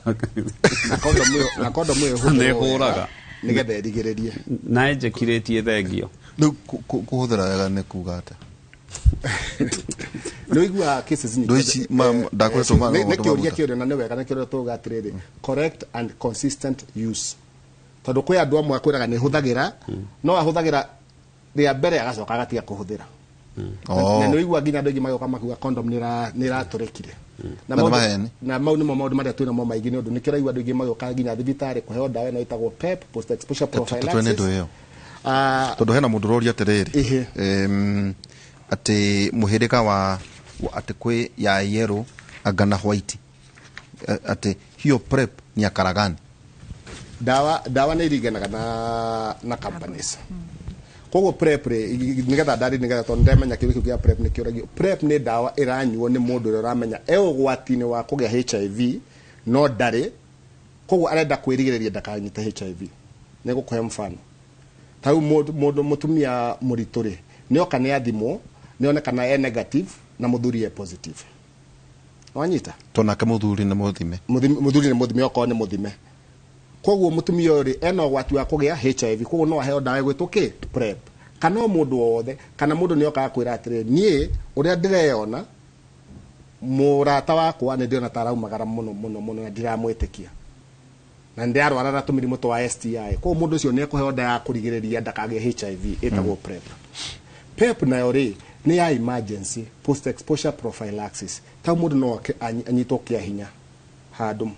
Na condom ĩyo, na condom ĩyo Nĩ ĩhũthĩrwo ĩhũraga. wega nĩgetha ĩrigĩrĩrie. Na ĩnjĩkirĩtie thengio. Rĩu kũhũthĩra wega nĩ kuga atĩa? Nĩ ũiguaga cases nyingĩ. Ndũ ici ndakoretwo Nĩ maũndũ kĩũria maguta. kĩũria na nĩ wega, nĩ kĩũria tũuga atĩrĩrĩ, correct and consistent use, tondũ kwĩ andũ amwe akwĩraga nĩ hũthagĩra, no ahũthagĩra rĩa mbere agacoka agatiga kũhũthĩra. Oh. Na nĩ ũigua nginya andũ aingĩ magĩũka makiuga condom nĩ ĩratũrĩkire. Na nĩ maheni. Na mau nĩmo maũndũ marĩa twĩnamo maingĩ, nĩ ũndũ nĩkĩo ũraigua andũ aingĩ magĩũka nginya thibitarĩ kũheo ndawa ĩno ĩtagwo PEP, post exposure Tũtwene prophylaxis. ndũ ĩyo. Ah, Tondũ hena mũndũ ũroria atĩrĩrĩ, atĩ mũhĩrĩga wa atĩ kwĩ ya yellow anga na white. Atĩ hiyo prep ni ya karagani? Ndawa nĩ iringanaga na companies. Koguo prep rĩ, nĩgetha ndarĩ nĩgetha tondũ ndamenya kĩũria kĩu kĩa prep nĩ kĩũragio. Prep nĩ ndawa ĩranyuo nĩ mũndũ ũrĩa ũramenya e ũgwati-inĩ wa kũgĩa HIV no ndarĩ, koguo arenda kwĩrigĩrĩria ndakanyite HIV. Nĩ gũkũhe mfano, ta rĩu mũndũ mũtumia mũritũ rĩ, nĩ oka nĩ athimwo nĩ onekana e negative na mũthuri e positive, wanyita? To nake mũthuri nĩ mũthime? Mũthuri nĩ mũthime, okorwo nĩ mũthime. Koguo mũtumia ũyũ rĩ, ena ũgwati wa kũgĩa HIV, koguo no aheo ndawa ĩgwĩtwo kĩ prep, kana o mũndũ o wothe, kana mũndũ nĩ okaga kwĩra atĩrĩ, niĩ ũrĩa ndĩreyona mũrata wakwa nĩ ndĩrona ta araumagara mũno mũno mũno na ndiramwĩtĩkia na ndĩrarwara na tũmĩrimũ twa STI. Koguo mũndũ ũcio nĩ ekũheo ndawa ya kũrigĩrĩria ndakagĩe HIV ĩtagwo PrEP. PEP nayo rĩ, nĩ ya emergency, post exposure prophylaxis. Ta mũndũ no oke anyitwo kĩa hinya handũ,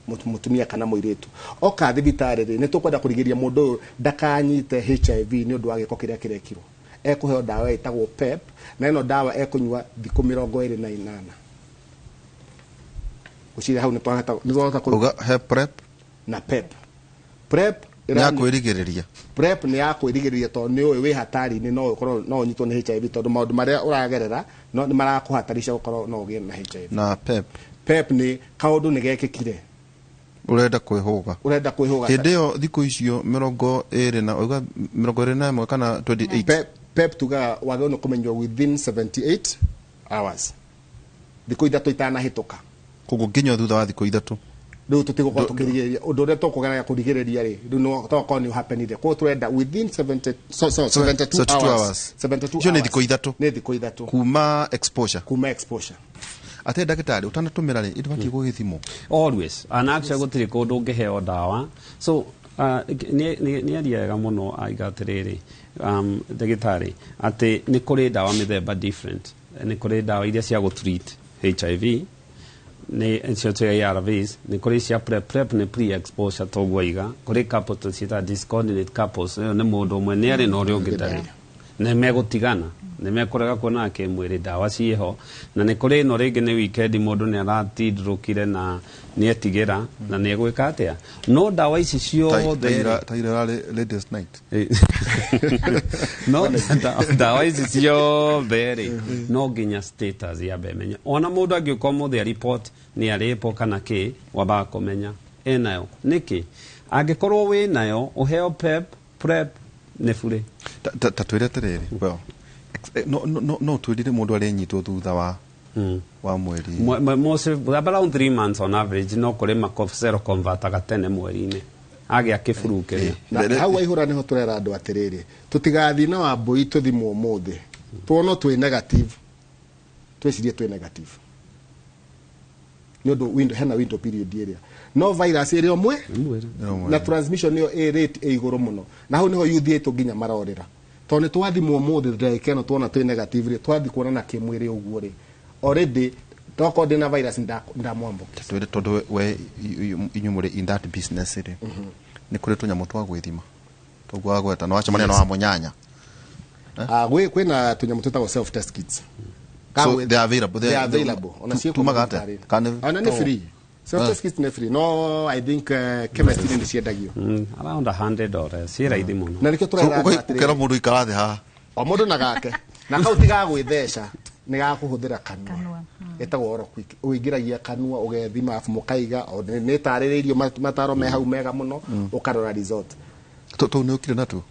mũtumia kana mũirĩtu oka thibitarĩ rĩ, nĩ tũkwenda kũrigĩrĩria mũndũ ũyũ ndakanyite HIV nĩ ũndũ wa gĩko kĩrĩa kĩrekirwo. Ekũheo ndawa ĩtagwo PEP, na ĩno ndawa ekũnyua thikũ 28. Gũciria hau nĩ twahota Uga he prep na PEP. PrEP nĩ ya kwĩrigĩrĩria. PrEP nĩ ya kwĩrigĩrĩria tondũ nĩ ũĩ wĩ hatari-inĩ, no ũkorwo no ũnyitwo nĩ HIV, tondũ maũndũ marĩa ũragerera no nĩ marakũhatarisha gũkorwo no ũgĩe na HIV. Na PEP? PEP nĩ kaũndũ nĩ gekĩkire, ũrenda kwĩhũga. Ũrenda kwĩhũga. Hĩndĩ ĩyo thikũ icio 21 na uga 21 kana 28? PEP tugaga wagĩrĩirwo nĩ kũmenywo within 78 hours, thikũ 3 itanahĩtũka. Koguo nginya thutha wa thikũ 3? Rĩu tũtigũkorwo tũkĩrigĩrĩria ũndũ ũrĩa tũkũgeragia kũrigĩrĩria rĩ, rĩu no tokorwo nĩ ũhapenire. Koguo tũrenda within 70, so, 72 72 hours. Hours. 72 Icio nĩ hours. thikũ 3. Nĩ thikũ 3. Kuma exposure. Kuma exposure. Atĩ ndagĩtarĩ ũtanatũmĩra rĩ, ĩbatiĩ gũgĩthimwo? Always, and actually gũtirĩ kũndũ ũngĩheo ndawa. So nĩ aria wega mũno aiga atĩrĩrĩ, ndagĩtarĩ, atĩ nĩ kũrĩ ndawa mĩthemba different. Nĩ kũrĩ ndawa iria cia gũtreat HIV, nĩ cio cia ARVs, nĩ kũrĩ cia PrEP. PrEP nĩ pre exposure toguo aiga. Kũrĩ couple tũciĩtaga discoordinate couples, ĩyo nĩ mũndũ ũmwe nĩ arĩ na ũrĩa ũngĩ ndarĩ, nĩ megũtigana, nĩ mekũrega kuonana kĩmwĩrĩ, ndawa ciĩho. Na nĩ kũrĩ ĩno rĩngĩ nĩ weekend, mũndũ nĩ aratindũrũkire na nĩ etigĩra na nĩ egwĩka atĩa, no ndawa ici ciothe rĩ- Ta ira rarĩ ladies night. No ndawa ici ciothe rĩ, no nginya status yambe ĩmenye. Ona mũndũ angĩũka ũmũthĩ a report nĩ arĩpo kana kĩ, wambaga kũmenya ĩnayo nĩkĩ. Angĩkorwo wĩnayo ũheo PEP, PrEP nĩ burĩ. Ta twĩre atĩrĩrĩ, well, no twĩrire mũndũ arĩnyitwo thutha wa mweri? Most around 3 months on average, no kũrĩ makosero convertaga tene mweri-inĩ agĩa kĩburu kĩrĩa. Na hau Waihũra nĩho tũrera andũ atĩrĩrĩ, tũtigathiĩ na wambũi tũthimwo ũmũthĩ tuonwo twĩ negative, twĩcirie twĩ negative, nĩ ũndũ window, hena window period ĩrĩa no virus ĩrĩ ũmwe na transmission ĩyo ĩ rate ĩ igũrũ mũno. Na hau nĩho youth aitũ nginya marorĩra, tondũ nĩ twathimwo ũmũthĩ ndagĩka ĩno tuona twĩ negative rĩ, twathiĩ kuonana kĩmwĩrĩ ũguo rĩ, already tokorwo ndĩna virus ndamwamũkĩra. Twĩre, tondũ we inyuĩ mũrĩ in that business rĩ, nĩ kũrĩ tũnyamũ twa gwĩthima toguo wagweta no wacemania na wa mũnyanya? Kwĩna tũnyamũ twĩtagwo self test kits. So they are available. They are available. Ona ciĩkuo Tumaga atĩa? thibitarĩ. Kana Ona nĩ free. Self test kits nĩ free. No I think chemist nĩ ciendagio. Around $100 ciĩ raithi mũno. Na nĩkĩo tũrera andũ atĩrĩrĩ. Ũkera mũndũ ikara thĩ haha. O mũndũ na gake. Na kau ti ga gwĩtheca, nĩ ga kũhũthĩra kanua. Ĩtagwo oral quick. Ũingĩragia kanua ũgethima arabu mũkaiga o nĩ ĩtarĩrĩirio mataro me hau mega mũno ũkarora result. Tũu nĩ ũkire natuo?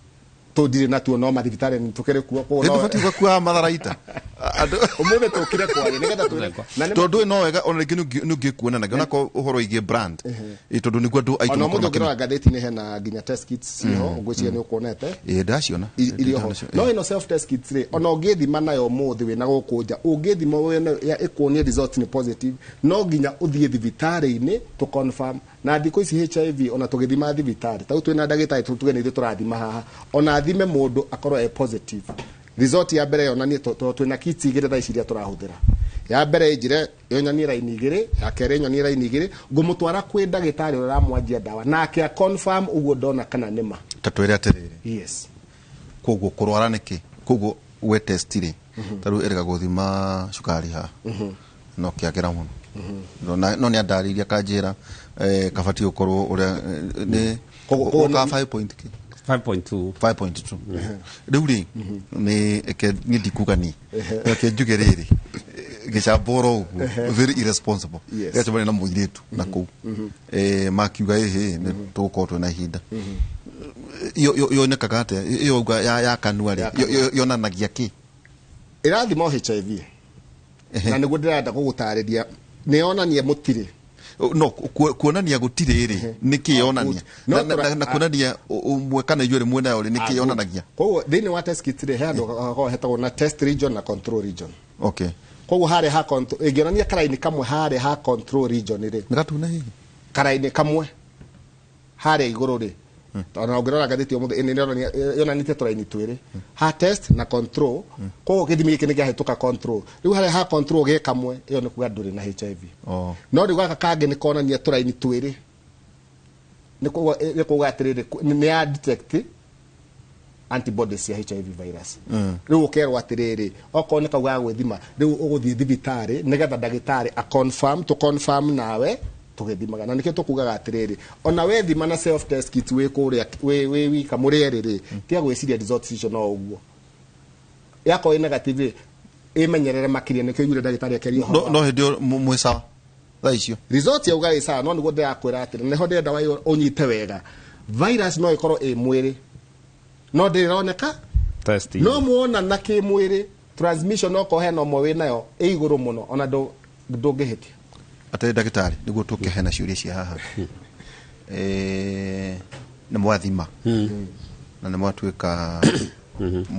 Tũu ndirĩ natuo no mathibitarĩ nĩ tũkĩrĩ kuo. Koguo Nĩ tũbatiĩ gũkuaga matharaita. Ũmũthĩ tũkire kwaria nĩgetha twĩre. Na nĩ Tondũ no wega ona rĩngĩ nĩ ũngĩkuona onakorwo ũhoro wĩgiĩ brand. Tondũ nĩguo andũ aitũ ona makorwo ũmũthĩ ũngĩrora ngathĩti-inĩ hena nginya test kits ciĩho ngwĩciria nĩ ũkuonete. Ĩĩ ndaciona. Irio ho. No ĩno self test kits rĩ, ona ũngĩthima nayo ũmũthĩ wĩna gũkũ nja, ũngĩthima wene ĩkuonie result nĩ positive, no nginya ũthiĩ thibitarĩ-inĩ to confirm. Na thikũ ici HIV ona tũgĩthima thibitarĩ, ta rĩu twĩna ndagĩtarĩ tuge nĩ ithuĩ tũrathima haha, ona athime mũndũ akorwo e positive. Result ya mbere yonanie tondũ twĩna kits igĩrĩ thaa ici iria tũrahũthĩra. Ya mbere ĩnjĩre yonanie raini igĩrĩ, ya kerĩ ĩnyonie raini igĩrĩ, ngũmũtwara kwĩ ndagĩtarĩ ũrĩa ũramwanjia ndawa nake a confirm ũguo ndona kana nĩ ma. Ta twĩre atĩrĩrĩ. Yes. Koguo kũrwara nĩkĩ? Koguo we test rĩ, ta rĩu ĩrĩga gũthima cukari haha. No kĩagĩra mũno. No nĩ andarĩirie akanjĩra kabatiĩ gũkorwo ũrĩa nĩ ũka 5 point kĩ? 5.2. 5.2. Rĩu rĩ, nĩ eke niĩ ndikuga niĩ. Reke njuge rĩrĩ, gĩcamba oro ũguo, very irresponsible. Yes. Gĩacemania na mũirĩtu na kũu. Makiuga ĩhĩ, nĩ tũgũkorwo twĩna ihinda. Yonekaga atĩa? Ĩyo uga ya kanua rĩ, yonanagia kĩ? Ĩrathima o HIV. Na nĩguo ndĩrenda gũgũtarĩria, nĩ yonania mũtirĩ. No kuonania gũtirĩ rĩ, nĩkĩ yonania? Na kuonania ũmwe kana inyuĩ rĩ mwĩnayo rĩ, nĩkĩ yonanagia? Koguo thĩinĩ wa test kit rĩ, he handũ hakoragwo hetagwo na test region na control region. Okay. Koguo harĩa ha control, ĩngĩonania karaini kamwe harĩa ha control region rĩ. Nĩ gatune hihi? Karaini kamwe harĩa igũrũ rĩ. Ona ũngĩrora ngathĩti ũmũthĩ yonanĩtie tũraini twĩrĩ. Ha test na control. Koguo gĩthimi gĩkĩ nĩ kĩahĩtũka control. Rĩu harĩa ha control gĩ kamwe, ĩyo nĩ kuga ndũrĩ na HIV. No rĩu gaka kangĩ nĩ konania tũraini twĩrĩ. Nĩ kuga atĩrĩrĩ, nĩ ya detect antibodies cia HIV virus. Rĩu ũkerwo atĩrĩrĩ, okorwo nĩ kau ga gwĩthima, rĩu ũgũthiĩ thibitarĩ nĩgetha ndagĩtarĩ a confirm, tũ confirm nawe tũgĩthimaga. Na nĩkĩo tũkugaga atĩrĩrĩ, ona wethima na self test kit wĩ kũrĩa wĩ wika mũrĩ erĩ rĩ, tiga gwĩciria results icio no ũguo. Yakorwo ĩ negative rĩ, ĩmenyerere makĩria, nĩkĩo iguire ndagĩtarĩ akĩaria ũhoro wa No hĩndĩ ĩyo mwĩ sawa thaa icio. Result yauga ĩ sawa, no nĩguo ndĩrakwĩra atĩrĩ, nĩho ndĩrenda ũnyite wega. Virus no ĩkorwo ĩ mwĩrĩ, no ndĩroneka. No muona na kĩmwĩrĩ transmission okorwo hena ũmwe wĩnayo ĩ igũrũ mũno, ona ndũngĩhĩtia. Atĩrĩ ndagĩtarĩ, nĩguo tũkĩhe na ciũria cia haha. Nĩ mwathima na nĩ mwatuĩka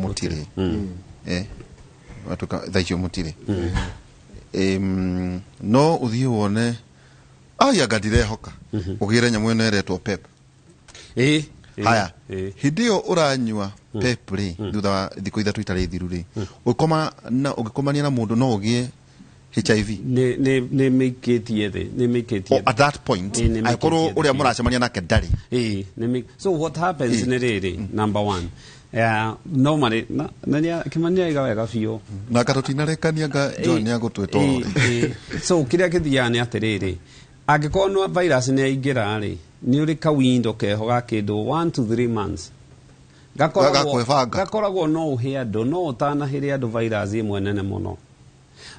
mũtirĩ. Mwatuĩka thaa icio mũtirĩ. No ũthiĩ wone anga ndirehoka ũgĩre nyamũ ĩno ĩretwo PEP. Haya, hĩndĩ ĩyo ũranyua PEP rĩ, thutha wa thikũ ithatũ itarĩ thiru rĩ, ũgĩkomania na mũndũ no ũgĩe HIV. Nĩ mĩikĩtie thĩ, nĩ mĩikĩtie. At that point, angĩkorwo ũrĩa mũracemania nake ndarĩ. So what happens nĩ rĩrĩ, number one, normally, na Kĩmani nĩaiga wega biũ. Na anga tũtinarekania anga John nĩagũtwĩta ũrore. So kĩrĩa kĩthiaga nĩ atĩrĩrĩ, angĩkorwo no virus nĩ yaingĩra rĩ, nĩ ũrĩ kawindo keho ga kĩndũ 1 to 3 months. Gakoragwo no ũhe andũ, no ũtanahĩre andũ virus ĩmwe nene mũno.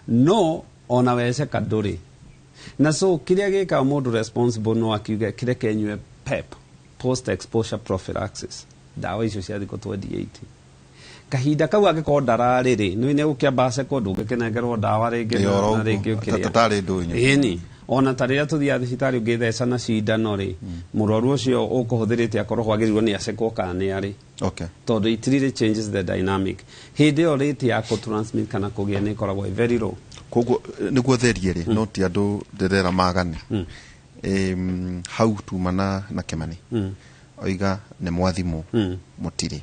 No ona weceka ndũrĩ. Na so kĩrĩa gĩkaga mũndũ responsible no akiuge kĩreke enyue PEP, post exposure prophylaxis, ndawa icio cia thikũ 28. Kahinda kau angĩkorwo ndararĩ rĩ, nĩ nĩgũkĩamba acekwo, ndũngĩkĩnengerwo ndawa rĩngĩ na rĩngĩ ũkĩrĩa. Tatarĩ ndũnyũ. Ĩni. Ona ta rĩrĩa tũthiaga thibitarĩ ũngĩtheca na cindano rĩ, mũrwaru ũcio ũkũhũthĩrĩte akorwo kwagĩrĩirwo nĩ acekwo kana nĩ arĩ. Okay. Tondũ it really changes the dynamic. Hĩndĩ ĩyo rate ya kũ-transmit kana kũgĩa nĩ ĩkoragwo ĩ very low. Koguo nĩguo therie rĩ, no ti andũ ndĩrera magane. Hau tuma na Kĩmani. Oiga nĩ mwathimũ mũtirĩ.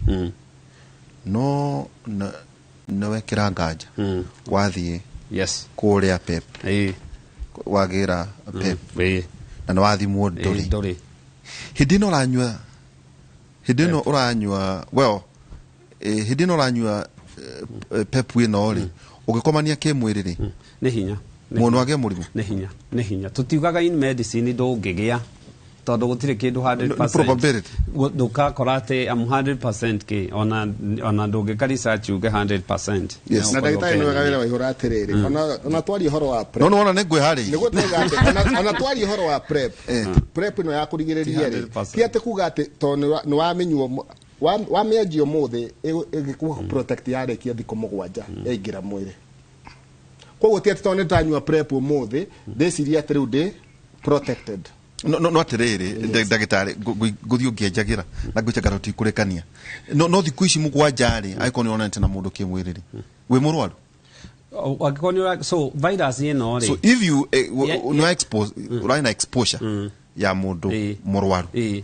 No nĩ wekĩra nganja. Wathiĩ kũrĩa PEP. Wagĩra PEP. Na nĩ wathimwo ndũrĩ. Hĩndĩ ĩno ũranyua, hĩndĩ ĩno ũranyua, well, Hĩndĩ ĩno ũranyua PEP ĩno rĩ, ũngĩkomania kĩmwĩrĩ rĩ, nĩ hinya mũndũ agĩe mũrimũ? Nĩ hinya, nĩ hinya. Tũtiugaga in medicine ndũngĩgĩa, tondũ gũtirĩ kĩndũ 100%. Probability. Ndũkakora atĩ am 100% kĩ, ona ndũngĩka research uge 100%. Yes. Na ndagĩtarĩ nĩ wega wĩra waihũra atĩrĩrĩ, ona twaria ũhoro wa PrEP. No nĩwona nĩ ngwĩharĩirie. Nĩguo tũiga atĩ, ona twaria ũhoro wa PrEP, PrEP ĩno ya kũrigĩrĩria rĩ, ti atĩ kuga atĩ tondũ nĩ wamĩnyua, wamĩanjia ũmũthĩ ĩgĩkũ protect yarĩkia thikũ 7 yaingĩra mwĩrĩ. Koguo ti atĩ tondũ nĩ ndanyua PrEP ũmũthĩ ndĩciria atĩ rĩu ndĩ protected. No atĩrĩrĩ, ndagĩtarĩ, ngũthiĩ ũngĩenjagĩra na ngwĩcanga tũtikũrekania, no thikũ ici 7 rĩ, angĩkorwo nĩ wonanĩte na mũndũ kĩmwĩrĩ rĩ, wĩ mũrwaru? Angĩkorwo nĩ, so virus ĩno rĩ, so if you no expose, ũrarĩ na exposure ya mũndũ mũrwaru,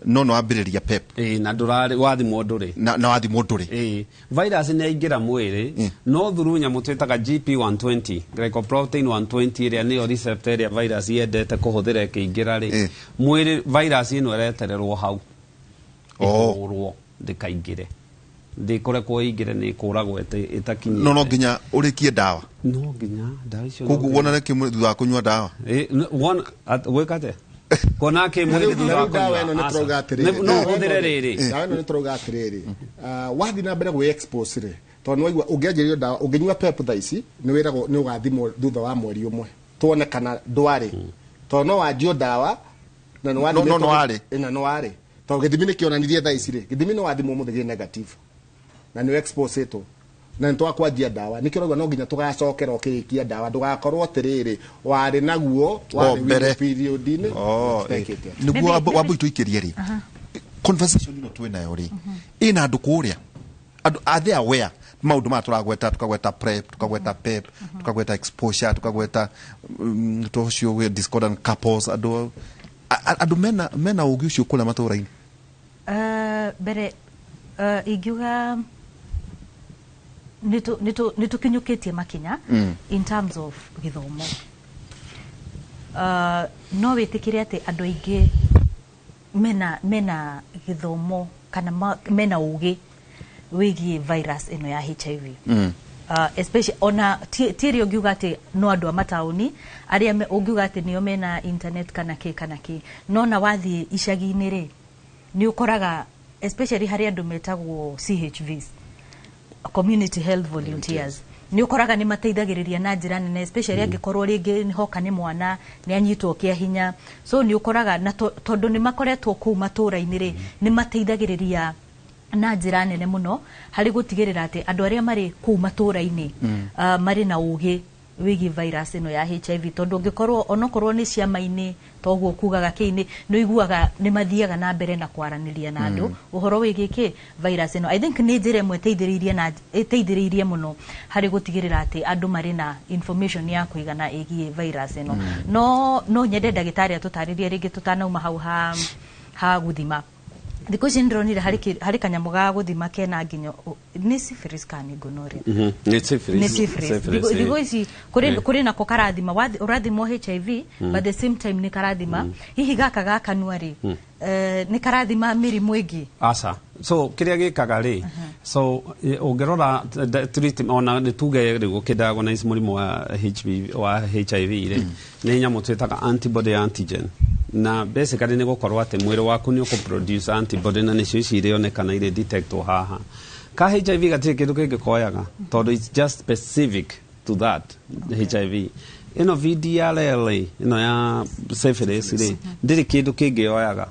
no no ambĩrĩria PEP, na ndũrarĩ wathimwo ndũrĩ, na wathimwo ndũrĩ, virus nĩ yaingĩra mwĩrĩ, no through nyamũ twĩtaga GP120, glycoprotein 120, ĩrĩa nĩyo receptor ĩrĩa virus yendete kũhũthĩra ĩkĩingĩra rĩ, mwĩrĩ virus ĩno ĩretererwo hau ĩhũrwo ndĩkaingĩre, ndĩkũrekwo ĩingĩre, nĩ ĩkũragwo ĩtakinyĩte. No nginya ũrĩkie ndawa. No nginya ndawa icio. Koguo wonane kĩmwĩrĩ thutha wa kũnyua ndawa. Gwĩka atĩa? Kona kĩmwĩrĩ thutha wa kũnyua ndawa ĩno nĩ tũrauga atĩrĩrĩ, no ũhũthĩre rĩrĩ ndawa ĩno nĩ tũrauga atĩrĩrĩ, wathiĩ na mbere gwĩ expose rĩ, tondũ nĩwaigua ũngĩanjĩrĩrio ndawa, ũngĩnyua PEP thaa ici nĩ wĩragwo nĩ ũgathimwo thutha wa mweri ũmwe tuone kana ndwarĩ, tondũ no wanjio ndawa na nĩ no warĩ, na nĩ warĩ, tondũ gĩthimi nĩ kĩonanirie thaa ici rĩ, gĩthimi nĩ wathimwo mũthĩ gĩ negative na nĩ exposetwo na nĩ twakwanjia ndawa, nĩkĩo ũrauga no nginya tũgacokera ũkĩrĩkia ndawa, ndũgakorwo atĩrĩrĩ warĩ naguo warĩ mbere period-inĩ. Nĩguo wambo itũikĩrie rĩ, conversation ĩno twĩ nayo rĩ, ĩna andũ kũrĩa, andũ are they aware maũndũ maya tũragweta, tũkagweta PrEP, tukagweta PEP, tukagweta exposure, tukagweta tũcio wĩ discordant couples, andũ mena ũgĩ ũcio kũrĩa matũũra-inĩ? Mbere ingiuga nĩ tũkinyũkĩtie makinya in terms of gĩthomo. No wĩtĩkĩre atĩ andũ aingĩ mena gĩthomo kana mena ũgĩ wĩgiĩ virus ĩno ya HIV. Especially ona ti ĩrĩa ũngiuga atĩ no andũ a mataũni arĩa ũngiuga atĩ nĩo mena internet kana kĩ, no na wathiĩ icagi-inĩ rĩ, nĩ ũkoraga especially harĩ andũ metagwo CHVs, community health volunteers, nĩ ũkoraga nĩ mateithagĩrĩria na njĩra nene, especially angĩkorwo rĩngĩ hoka nĩ mwana nĩ anyitwo kĩa hinya, so nĩ ũkoraga na tondũ nĩ makoretwo kũu matũũra-inĩ rĩ, nĩ mateithagĩrĩria na njĩra nene mũno harĩ gũtigĩrĩra atĩ andũ arĩa marĩ kũu matũũra-inĩ marĩ na ũgĩ wĩgiĩ virus ĩno ya HIV, tondũ ũngĩkorwo onokorwo nĩ ciama-inĩ toguo kugaga kĩ-inĩ, nĩ ũiguaga nĩ mathiaga na mbere na kwaranĩria na andũ ũhoro wĩgiĩ kĩ virus ĩno. I think nĩ njĩra ĩmwe ĩteithĩrĩirie mũno harĩ gũtigĩrĩra atĩ andũ marĩ na information ya kũigana ĩgiĩ virus ĩno. No nyende ndagĩtarĩ atũtarĩrie rĩngĩ tũtanauma hau ha gũthima. Thikũ ici nĩndĩronire harĩ kanyamũ ga gũthima kena nginya nĩ syphilis kana nĩ gonorrhea? Nĩ syphilis. Nĩ syphilis. Thikũ ici kũrĩ nako karathima, ũrathimwo HIV but the same time nĩ karathima hihi gaka ga kanua rĩ, nĩ karathima mĩrimũ ĩngĩ? Aca. So kĩrĩa gĩkaga rĩ, so ũngĩrora treatment, ona nĩ tuge rĩu ũkĩdiagnose mũrimũ wa HIV, wa HIV rĩ, nĩ nyamũ twĩtaga antibody antigen, na basically nĩ gũkorwo atĩ mwĩrĩ waku nĩ ũkũproduce antibody, na nĩcio ici irĩonekana irĩ detectwo haha. Ka HIV gatirĩ kĩndũ kĩngĩ koyaga, tondũ it's just specific to that HIV. Ĩno VDRL ĩno ya syphilis rĩ, ndĩrĩ kĩndũ kĩngĩ yoyaga.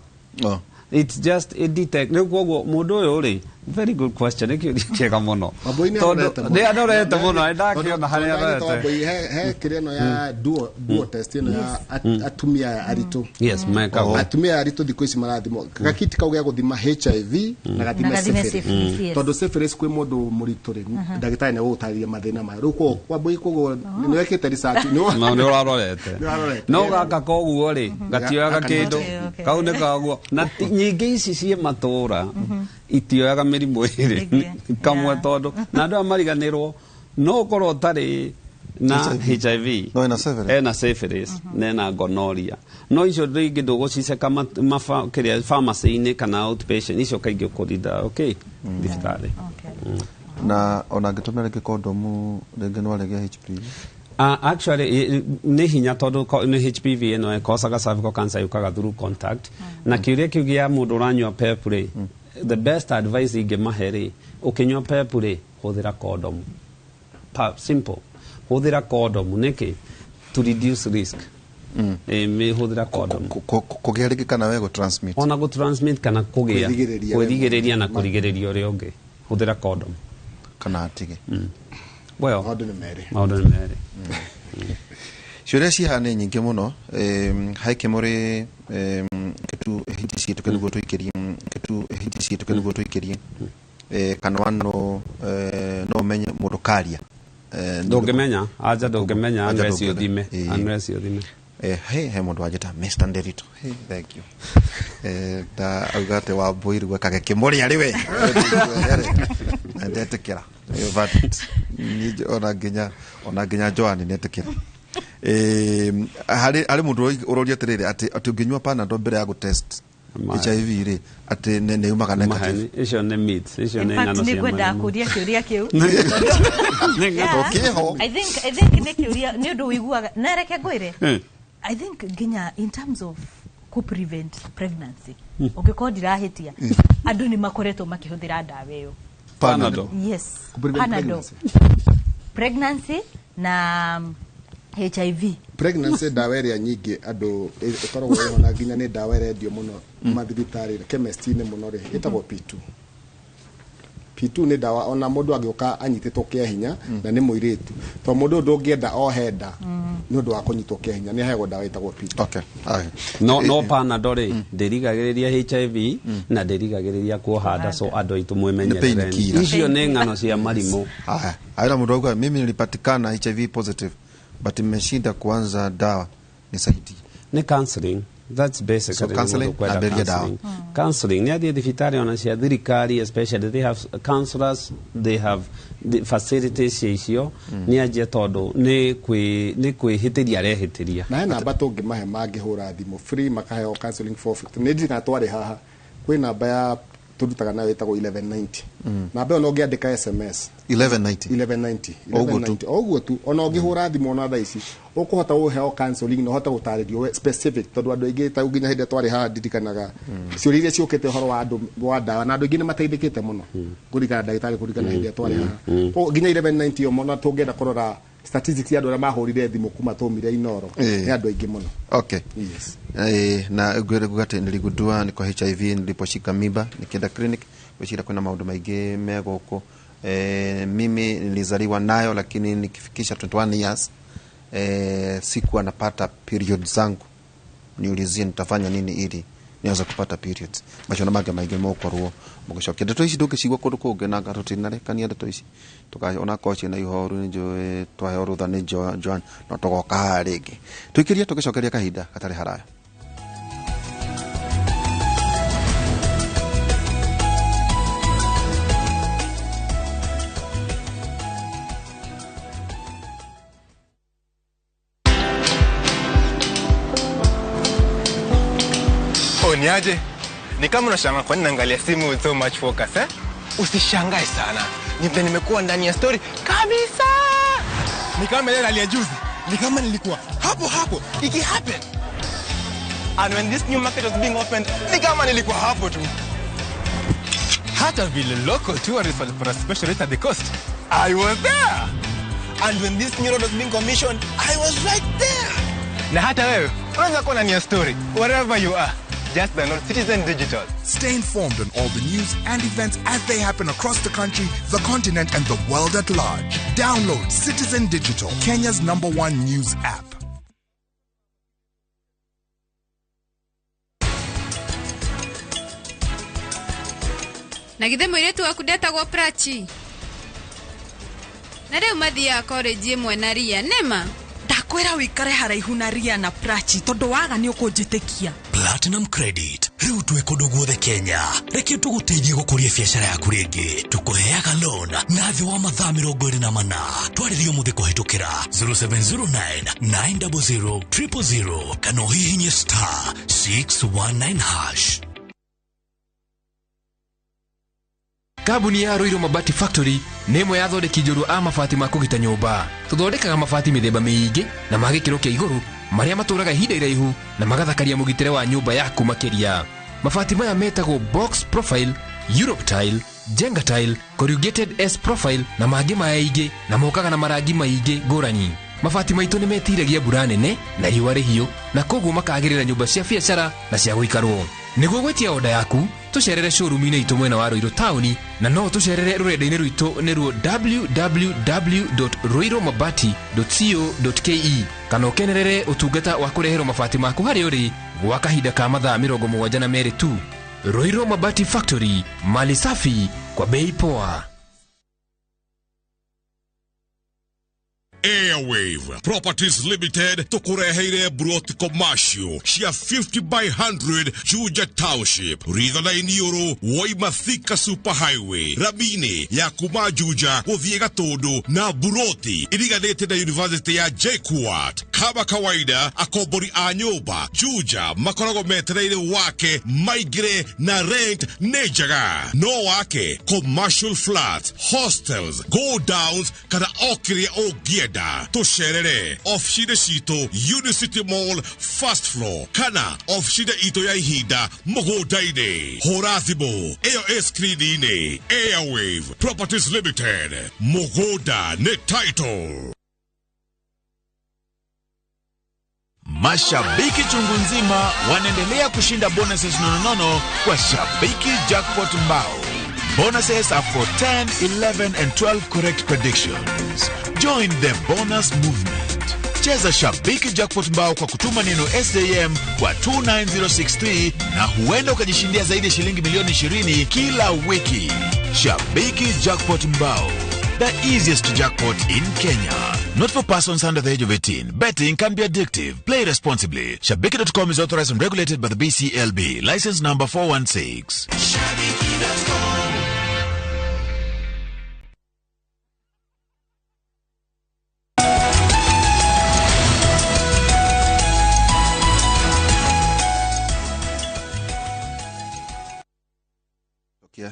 It's just a detect. Rĩu koguo mũndũ ũyũ rĩ, very good question, nĩ kĩũria kĩega mũno, tondũ nĩ arorete mũno, ndakĩona harĩa arorete. He kĩrĩa ĩno ya duo test ĩno ya atumia aritũ. Yes, mekagwo. Atumia aritũ thikũ ici marathimwo gakiti kau gĩa gũthima HIV na gathime syphilis, tondũ syphilis kwĩ mũndũ mũritũ rĩ, ndagĩtarĩ nĩ egũgũtarĩria mathĩna mayo. Rĩu Wambũi koguo nĩ wekĩte research, no nĩ ũrarorete. No gaka koguo rĩ, gatioyaga kĩndũ kau nĩ kaguo. Na nyingĩ ici ciĩ matũũra itioyaga mĩrimũ ĩrĩ kamwe, tondũ na andũ aya mariganĩrwo no ũkorwo ũtarĩ na HIV ena syphilis na ena gonorrhea, no icio rĩngĩ ndũgũciceka kĩrĩa pharmacy-inĩ kana outpatient, icio kaingĩ ũkũrinda okay. Thibitarĩ. Na ona angĩtũmĩra rĩngĩ kondomu rĩngĩ no arĩgĩa HPV? Actually nĩ hinya tondũ nĩ HPV ĩno ĩkosaga cervical cancer yũkaga through contact. Na kĩũria kĩu gĩa mũndũ ũranyua PEP rĩ, the best advice ingĩmahe rĩ, ũkĩnyua PEP rĩ, hũthĩra kondomu. Simple, hũthĩra kondomu. Nĩkĩ? To reduce risk. Hũthĩra kondomu. Kũgĩa rĩngĩ kana we gũ-transmit? Ona gũ-transmit kana kũgĩa. Kwĩrigĩrĩria. Kwĩrigĩrĩria na kũrigĩrĩria ũrĩa ũngĩ, hũthĩra kondomu. Kana atige. Well, maũndũ nĩ merĩ. Maũndũ nĩ merĩ. Ciũria cihaha nĩ nyingĩ mũno. Hai kĩmũrĩ tu hinji ciĩtũke nĩguo tũikĩrie, tu hinji ciĩtũke nĩguo tũikĩrie. Kana wano no ũmenye mũndũ karia? Ndũngĩmenya, anja ndũngĩmenya. Anja unless ndũngĩmenya. ũthime. Unless ũthime. He mũndũ wanjĩta Mr Nderito. Hey, thank you. Na auga atĩ Wambũi rĩu ekage kĩmũrĩ arĩ we na ndetĩkĩra. But niĩ ona nginya Joan nĩetĩkĩra. Harĩ mũndũ ũroria atĩrĩrĩ, atĩ ũngĩnyua Panadol mbere ya gũtest HIV rĩ, atĩ nĩ yumaga negative? Maheni, icio nĩ myths, icio In nĩ fact, ng'ano nĩ cia ngwendaga marima. kũria kĩũria kĩu. Nĩ ng'ano. Ũkĩho. I think nĩ kĩũria nĩ ũndũ ũiguaga na reke ngwĩre, I think nginya in terms of ku prevent pregnancy, ũngĩkorwo ndirahĩtia, andũ nĩ makoretwo makĩhũthĩra ndawa ĩyo. Panadol. Yes. Ku-prevent Panadol. Pregnancy na HIV. Pregnancy, ndawa ĩrĩa nyingĩ andũ ĩkoragwo ĩho na nginya nĩ ndawa ĩrendio mũno mathibitarĩ, chemist-inĩ mũno rĩ, ĩtagwo P2. P2 nĩ ndawa ona mũndũ angĩũka anyitĩtwo kĩa hinya na nĩ mũirĩtu, to mũndũ ũyũ ndũngĩenda ohe nda nĩ ũndũ wa kũnyitwo kĩa hinya, nĩ aheagwo ndawa ĩtagwo P2. Okay. Aye. No Panadol rĩ, ndĩrigagĩrĩria HIV na ndĩrigagĩrĩria kuoha nda, so andũ aitũ mwĩmenyerere. Painkiller. Icio nĩ ng'ano cia marimũ. Haya, haina mũndũ auga, mimi nilipatikana HIV positive but nimeshinda kuanza dawa, nisaidie. Nĩ counseling. That's basically So counseling, mũndũ kwenda ambĩrĩrie dawa. counseling. Counseling nĩ athiĩ thibitarĩ ona cia thirikari especially, they have counselors, they have the facilities cia icio. Nĩ anjie tondũ nĩ kwĩhĩtĩria arehĩtĩria. Na he namba tũngĩmahe mangĩhũra thimũ free makaheo counseling for free. Nĩ ndirikana twarĩ haha kwĩ namba ya tũrutaga nayo ĩtagwo 1190. Namba ĩyo no ũngĩandĩka SMS. 1190. 1190. O ũguo tu. 1190, o ũguo tu. Ona ũngĩhũra thimũ ona thaa ici, ũkũhota gũheo counseling na ũhote gũtarĩrio we specific, tondũ andũ aingĩ ta nginya hĩndĩ ĩrĩa twarĩ haha ndirikanaga ciũria iria ciũkĩte ũhoro wa andũ wa ndawa, na andũ aingĩ nĩ mateithĩkĩte mũno kũringana ndagĩtarĩ, kũringana hĩndĩ ĩrĩa twarĩ haha. Koguo nginya 1190 ĩyo mũno tũngĩenda kũrora statistics ya andũ arĩa mahũrire thimũ kuma tũmire Inoro, nĩ andũ aingĩ mũno. Okay. Yes. Na ngwĩre kuga atĩ niligundua niko HIV niliposhika mimba, nikienda clinic gwĩciria kwĩna maũndũ maingĩ me gũkũ. Mimi nilizaliwa nayo lakini nikifikisha 21 years sikuwa napata period zangu, niulizie nitafanya nini ili nianze kupata periods. Macio na mangĩ maingĩ mũgũkorwo mũgĩcokia ndeto ici ndũngĩcigua kũndũ kũngĩ, na tũtinarekania ndeto ici onakorwo ciĩna ihoru. Nĩ njũĩ twaheo rũtha nĩ Joan, no tũgoka haha rĩngĩ tũikĩrie tũgĩcokeria kahinda gatarĩ haraya. Oh, ni aje? Ni kama unashangaa kwa nini naangalia simu with so much focus, eh? Usishangae sana. Ni vile nimekuwa ndani ya story kabisa. Ni kama ile rally ya juzi. Ni kama nilikuwa hapo hapo iki happen. And when this new market was being opened, ni kama nilikuwa hapo tu. Hata vile local tourists walipata special rate at the coast, I was there. And when this new road was being commissioned, I was right there. Na hata wewe unaweza kuwa ndani ya story wherever you are. Just download Citizen Digital. Stay informed on all the news and events as they happen across the country, the continent, and the world at large. Download Citizen Digital, Kenya's #1 news app. Na githĩ mũirĩtu waku ndetagwo Prachi? Na rĩu mathiaga college ĩmwe na Ria, nĩma? Ndakwĩra wĩikare haraihu na Ria na Prachi, tondũ waga nĩ ũkũnjĩtĩkia. Platinum Credit rĩu twĩ kũndũ guothe Kenya. Reke tũgũteithie gũkũria biacara yaku rĩngĩ. Tũkũheaga loan na thĩ wa mathaa 24. Twarĩrie ũmũthĩ kũhĩtũkĩra 0709 900 000 kana ũhihinye *619#. Kambuni ya Ruiru Mabati Factory nĩ ĩmwe ya athondeki njorua a mabati ma kũgita nyũmba. Tũthondekaga mabati mĩthemba mĩingĩ na ma gĩkĩro kĩa igũrũ marĩa matũraga ihinda iraihu na magathakaria mũgitĩre wa nyũmba yaku makĩria. Mabati maya metagwo box profile, Europe tile, Jenga tile, corrugated S profile na mangĩ maingĩ na mokaga na marangi maingĩ ngũrani. Mabati maitũ nĩ metiragia mbura nene na riũa rĩhiũ na koguo makagĩrĩra nyũmba cia biacara na cia gũikarwo. Nĩguo gwĩtia oda yaku tũcerere showroom-inĩ itũ mwena wa Ruiru taũni na no tũcerere rũrenda-inĩ rwitũ nĩruo www.ruirumabati.co.ke kana ũkenerere ũtungata wa kũreherwo mabati maku harĩa ũrĩ gwa kahinda ka mathaa 72 tu. Ruiru Mabati Factory, mali safi kwa bei poa. Airwave Properties Limited tukureheire broti commercial cia 50 by 100 Juja Township Ritha-inĩ Uru woima Thika Super Highway ramini ya kuma Juja gũthiĩ Gatũndũ na buroti iriganĩte na University ya JKUAT. Kama kawaida akombori a nyũmba Juja makoragwo metereire wake maingĩre na rent nĩ njega no wake commercial flats, hostels, go downs kana o kĩrĩa ũngĩenda. Tũcerere ofici-inĩ citũ Unicity Mall first floor kana ofici-inĩ itũ ya ihinda mũgũnda-inĩ. Hũra thimũ ĩyo ĩ screen-inĩ. Airwave Properties Limited, mũgũnda nĩ title. Mashabiki chungu nzima wanaendelea kushinda bonuses nononono kwa Shabiki Jackpot Mbao. Bonuses are for 10, 11 and 12 correct predictions. Join the bonus movement. Cheza Shabiki Jackpot Mbao kwa kutuma neno SJM kwa 29063 na huenda ukajishindia zaidi ya shilingi milioni 20 kila wiki. Shabiki Jackpot Mbao, the easiest jackpot in Kenya. Not for persons under the age of 18. Betting can be addictive. Play responsibly. Shabiki.com is authorized and regulated by the BCLB. License number 416. Shabiki.com.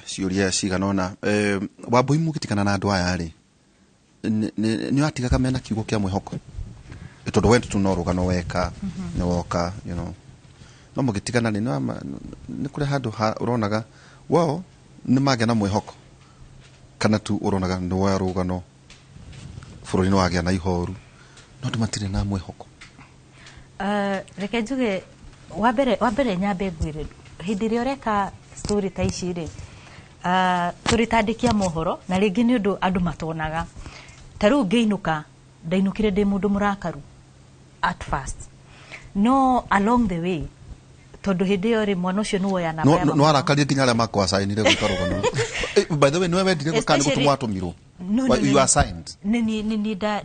Ciũria cigana ũna Wambui mũgĩtigana na andũ aya rĩ nĩ watigaga mena kiugo kĩa mwĩhoko tondũ we tu no rũgano weka nĩ woka you know no mũgĩtigana rĩ nĩ kũrĩ handũ ũronaga wao nĩ magĩa na mwĩhoko kana tu ũronaga nĩ woya rũgano bũrũri nĩ wagĩa na ihoru no andũ matirĩ na mwĩhoko. Reke njuge wa mbere nyambe ngwĩre hĩndĩ ĩrĩa ũreka story ta ici rĩ tũrĩ ta andĩki a mohoro na rĩngĩ nĩ ũndũ andũ matonaga ta rĩu ngĩinũka ndainũkire ndĩ mũndũ mũrakaru at first no along the way tondũ hĩndĩ ĩyo rĩ mwana ũcio nĩ woya namba ya no arakarie nginya arĩa makwacainire gwĩka rũgano. By the way nĩwe wendire gwĩka nĩ gũtũmwo watũmirwo? No, you are signed. Nĩ niĩ ndendire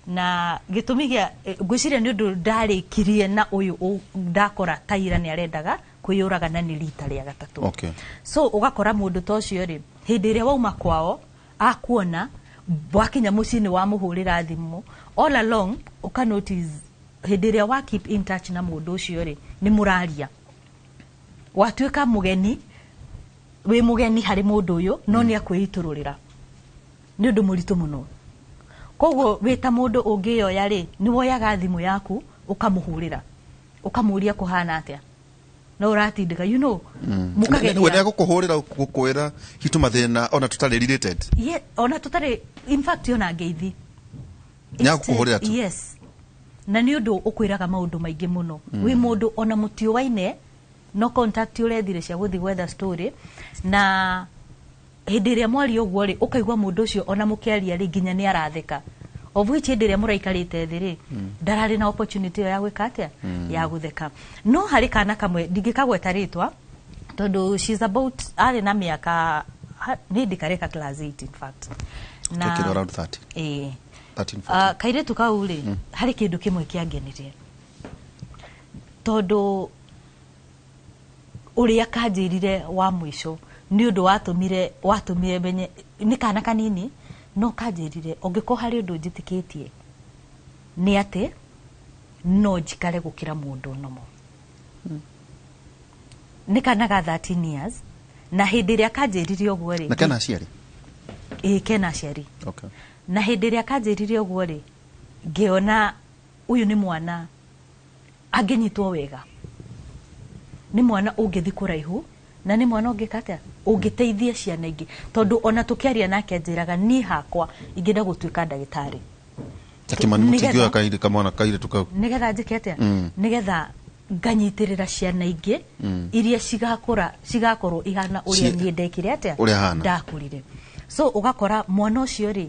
na gĩtũmi gĩa ngwĩciria nĩ ũndũ ndarĩkirie na ũyũ ndakora taira nĩ arendaga kwĩyũraga na nĩ rita rĩa gatatũ. Okay. So ũgakora mũndũ ta ũcio rĩ hĩndĩ ĩrĩa wauma kwao akuona wakinya mũciĩ nĩ wamũhũrĩra thimũ all along ũka notice hĩndĩ ĩrĩa wa keep in touch na mũndũ ũcio rĩ nĩ mũraria watuĩka mũgeni wĩ mũgeni harĩ mũndũ ũyũ no nĩ akwĩitũrũrĩra nĩ ũndũ mũritũ mũno. Koguo wĩ ta mũndũ ũngĩyoya rĩ nĩ woyaga thimũ yaku ũkamũhũrĩra ũkamũria kũhana atĩa no ũratindĩka you know mũkageria we nĩegũkũhũrĩra gũkwĩra hitu mathĩna ona tũtarĩ related. Yeah, ona tũtarĩ in fact ona ngeithi nĩagũkũhũrĩra tu. Yes, na nĩ ũndũ ũkwĩraga maũndũ maingĩ mũno. Wĩ mũndũ ona mũtiũaine no contact ũrethire cia gũthiĩ gwetha story na hĩndĩ ĩrĩa mwaria ũguo rĩ ũkaigua mũndũ ũcio ona mũkĩaria rĩ nginya nĩ aratheka of which hĩndĩ ĩrĩa mũraikarĩte thĩ rĩ ndararĩ na opportunity ĩyo ya gwĩka atĩa ya gũtheka. No harĩ kana kamwe ndingĩkagweta rĩtwa tondũ she's about arĩ na mĩaka nĩ ndikareka class 8 in fact na around 30 ĩĩ 13 14 kairĩtu kau rĩ harĩ kĩndũ kĩmwe kĩangenirie tondũ ũrĩa kanjĩrire wa mũico nĩ ũndũ watũmire menye nĩ kana kanini no kanjĩrire ũngĩkorwo harĩ ũndũ njĩtĩkĩtie nĩ atĩ no njikare gũkĩra mũndũ nomo. Nĩ kana ga 13 years Na hĩndĩ ĩrĩa kanjĩrire ũguo rĩ, Na kena aciari? Ĩĩ, kena aciari. Okay. Na hĩndĩ ĩrĩa kanjĩrire ũguo rĩ, ngĩona ũyũ nĩ mwana angĩnyitwo wega, nĩ mwana ũngĩthi kũraihu, na nĩ mwana ũngĩka atĩa, ũngĩteithia ciana ingĩ, tondũ ona tũkĩaria nake anjĩraga niĩ hakwa ingĩenda gũtuĩka ndagĩtarĩ. Akimani mũtingĩoya kairĩ kamwana kairĩtu kau. Nĩgetha njĩke atĩa? Nĩgetha nganyitĩrĩra ciana ingĩ iria cigakũra cigakorwo ihana ũrĩa niĩ ndekire atĩa, Ũrĩa hana. ndakũrire. So ũgakora mwana ũcio rĩ,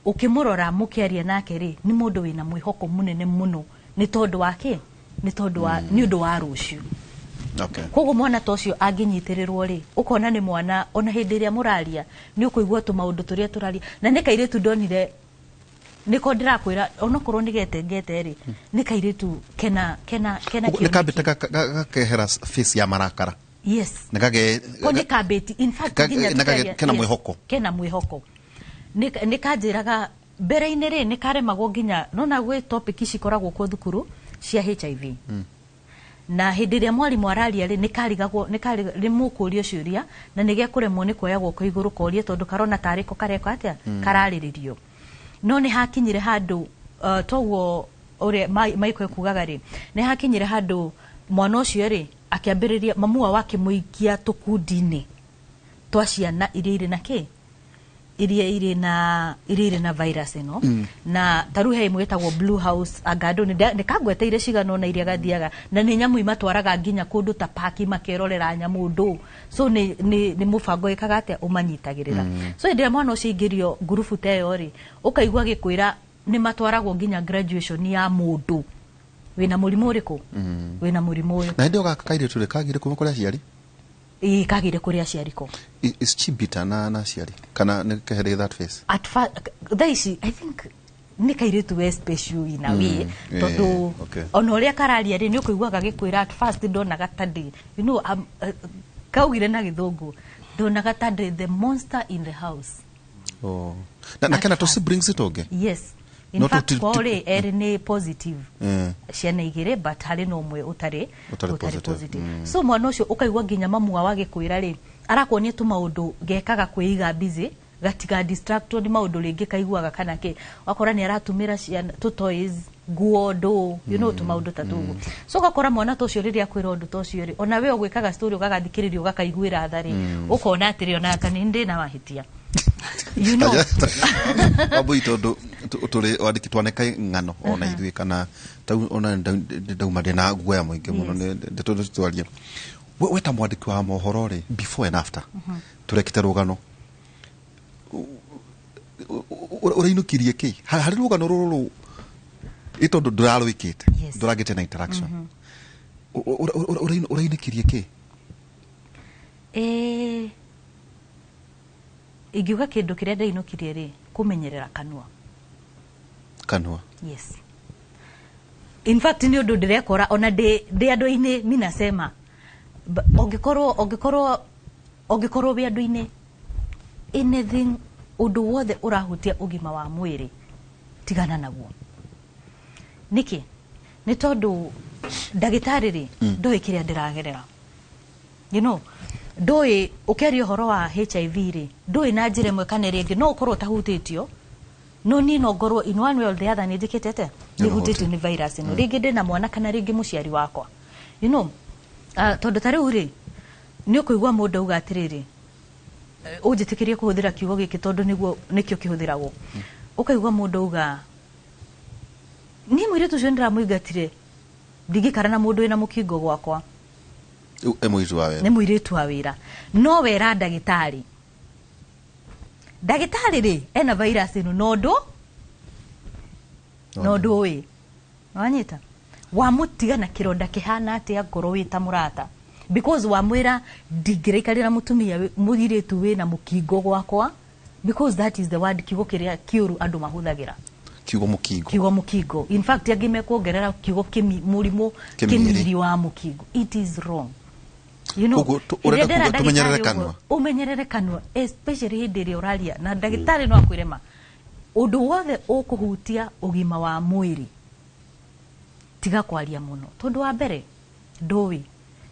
ũkĩmũrora mũkĩaria nake rĩ, nĩ mũndũ wĩna mwĩhoko mũnene mũno, nĩ tondũ wa kĩ? Nĩ tondũ wa nĩ ũndũ wa rũciũ. Okay. Koguo mwana ta ũcio angĩnyitĩrĩrwo rĩ, ũkona nĩ mwana ona hĩndĩ ĩrĩa mũraria nĩ ũkũigua tũmaũndũ tũrĩa tũraria. Na nĩ kairĩtu ndonire, nĩko ndĩrakwĩra, onokorwo nĩ getengete rĩ, nĩ kairĩtu kena Nĩ kĩoneki. kambĩte gakehera face ya marakara. Yes. Na kage Ko nĩ kambĩti, in fact, nginya na tũkĩaria- kena yes, mwĩhoko. Kena mwĩhoko. Nĩ kanjĩraga mbere-inĩ rĩ, nĩ karemagwo nginya nona gwĩ topic cikoragwo kuo thukuru cia HIV. Na hĩndĩ ĩrĩa mwarimũ araria rĩ, nĩ karigagwo, nĩ mũkũrio ciũria, na nĩ gekũremwo nĩ kuoya guoko igũrũ korie, tondũ karona tarĩ ko kareka atĩa, kararĩrĩrio. No nĩ hakinyire handũ, toguo ũrĩa Michael ekugaga rĩ, nĩ hakinyire handũ mwana ũcio rĩ akĩambĩrĩria mamu wao akĩmũikia tũkundi-inĩ twa ciana iria irĩ na kĩ, iria irĩ na virus ĩno. Na ta rĩu he ĩmwe ĩtagwo Blue House, anga andũ nĩ kangweteire cigana ona iria gathiaga, na nĩ nyamũ imatwaraga nginya kũndũ ta paki makerorera nyamũ ndũ. So nĩ mũbango ĩkaga atĩa, ũmanyitagĩrĩra. So hĩndĩ ĩrĩa mwana ũcio aingĩrio ngurubu ta ĩyo rĩ, ũkaigua gĩkwĩra nĩ matwaragwo nginya graduation ya mũndũ wĩna mũrimũ ũrĩkũ, wĩna mũrimũ ũyũ. Na hĩndĩ ĩyo gaka kairĩtu rĩ, kagire kuma kũrĩ aciari? Ĩĩ, kagire kũrĩ aciari ko. Is she bitter na aciari kana nĩ kehereire that face? At thaa ici I think nĩ kairĩtu we special in a way, tondũ ona ũrĩa kararia rĩ, nĩ ũkũigua gagĩkwĩra at first ndonaga ta ndĩ, you know, kaugire na gĩthũngũ, ndonaga ta ndĩ the monster in the house. Oh. Na kena tũ siblings tũngĩ? Yes. In No fact, kwao rĩ, erĩ nĩ positive, ciana igĩrĩ, but harĩ na ũmwe ũtarĩ Ũtarĩ positive. So mwana ũcio ũkaigua nginya mamu wao agĩkwĩra rĩ, arakuonia tũmaũndũ gekaga kwĩiga busy, gatiga distractwo nĩ maũndũ rĩngĩ kaiguaga kana kĩ, wakora nĩ aratũmĩra ciana tũ toys, nguo ndũ, you know, tũmaũndũ ta tũguo. So ũgakora mwana ta ũcio rĩrĩa akwĩra ũndũ ta ũcio rĩ, ona we ũgwĩkaga story ũgagathikĩrĩria ũgakaiguĩra tha rĩ, ũkona atĩrĩ ona anga nĩ ndĩ na mahĩtia, you know. Wambui, tondũ tũrĩ wandĩki twaneka ng'ano ona ithuĩ kana tau ona ndauma ndĩ na guoya mũingĩ mũno nĩ ndeto twarie. We ta mwandĩki wa mohoro rĩ, before and after tũrekĩte rũgano, ũrainũkirie kĩ harĩ rũgano rũrũ ĩ tondũ ndũrarwĩkĩte, ndũragĩte na interaction, ũrainũkirie kĩ? Ingiuga kĩndũ kĩrĩa ndainũkirie rĩ, kũmenyerera kanua. Kanua. Yes, in fact nĩ ũndũ ndĩrekora ona ndĩ andũ-inĩ, mi nasema ũngĩkorwo wĩ andũ-inĩ, anything, ũndũ wothe ũrahutia ũgima wa mwĩrĩ, tigana naguo. Nĩkĩ? Nĩ tondũ ndagĩtarĩ rĩ, ndoĩ kĩrĩa ndĩragerera, you know, ndũĩ ũkĩaria ũhoro wa HIV rĩ, ndũĩ na njĩra ĩmwe kana ĩrĩa ĩngĩ no ũkorwo ũtahutĩtio, no niĩ no ngorwo in one way or the other nĩ njĩkĩte atĩa, nĩ hutĩtio nĩ virus ĩno, rĩngĩ ndĩna mwana kana rĩngĩ mũciari wakwa, you know, tondũ ta rĩu rĩ, nĩ ũkũigua mũndũ auga atĩrĩrĩ, ũnjĩtĩkĩrie kũhũthĩra kiugo gĩkĩ tondũ nĩguo nĩkĩo kĩhũthĩragwo, ũkaigua mũndũ auga niĩ mũirĩtu ũcio nĩndĩramũingatire, ndingĩikara na mũndũ wĩna mũkingo gwakwa. Rĩu e mũirĩtu wa wĩra. Nĩ mũirĩtu wa wĩra, no wera ndagĩtarĩ, ndagĩtarĩ rĩ ena virus ĩno no ndũĩ, wanyita wamũtiga na kĩronda kĩhana atĩa ngoro wĩ ta mũrata, because wamwĩra ndingĩraikarĩra mũtumia mũirĩtu wĩna mũkingo gwakwa, because that is the word, kiugo kĩrĩa kĩũru andũ mahũthagĩra. Kiugo mũkingo. Kiugo mũkingo, in fact angĩ mekuongerera kiugo mũrimũ. Kĩmiri. Kĩmiri wa mũkingo, it is wrong, you know. Koguo Hĩndĩ ũrenda ĩrĩa ndera kuga tũmenyerere ndagĩtarĩ kanua. ũguo, ũmenyerere kanua, especially hĩndĩ ĩrĩa ũraria na ndagĩtarĩ, no akwĩre ma ũndũ wothe ũkũhutia ũgima wa mwĩrĩ, tiga kwaria mũno, tondũ wa mbere ndũĩ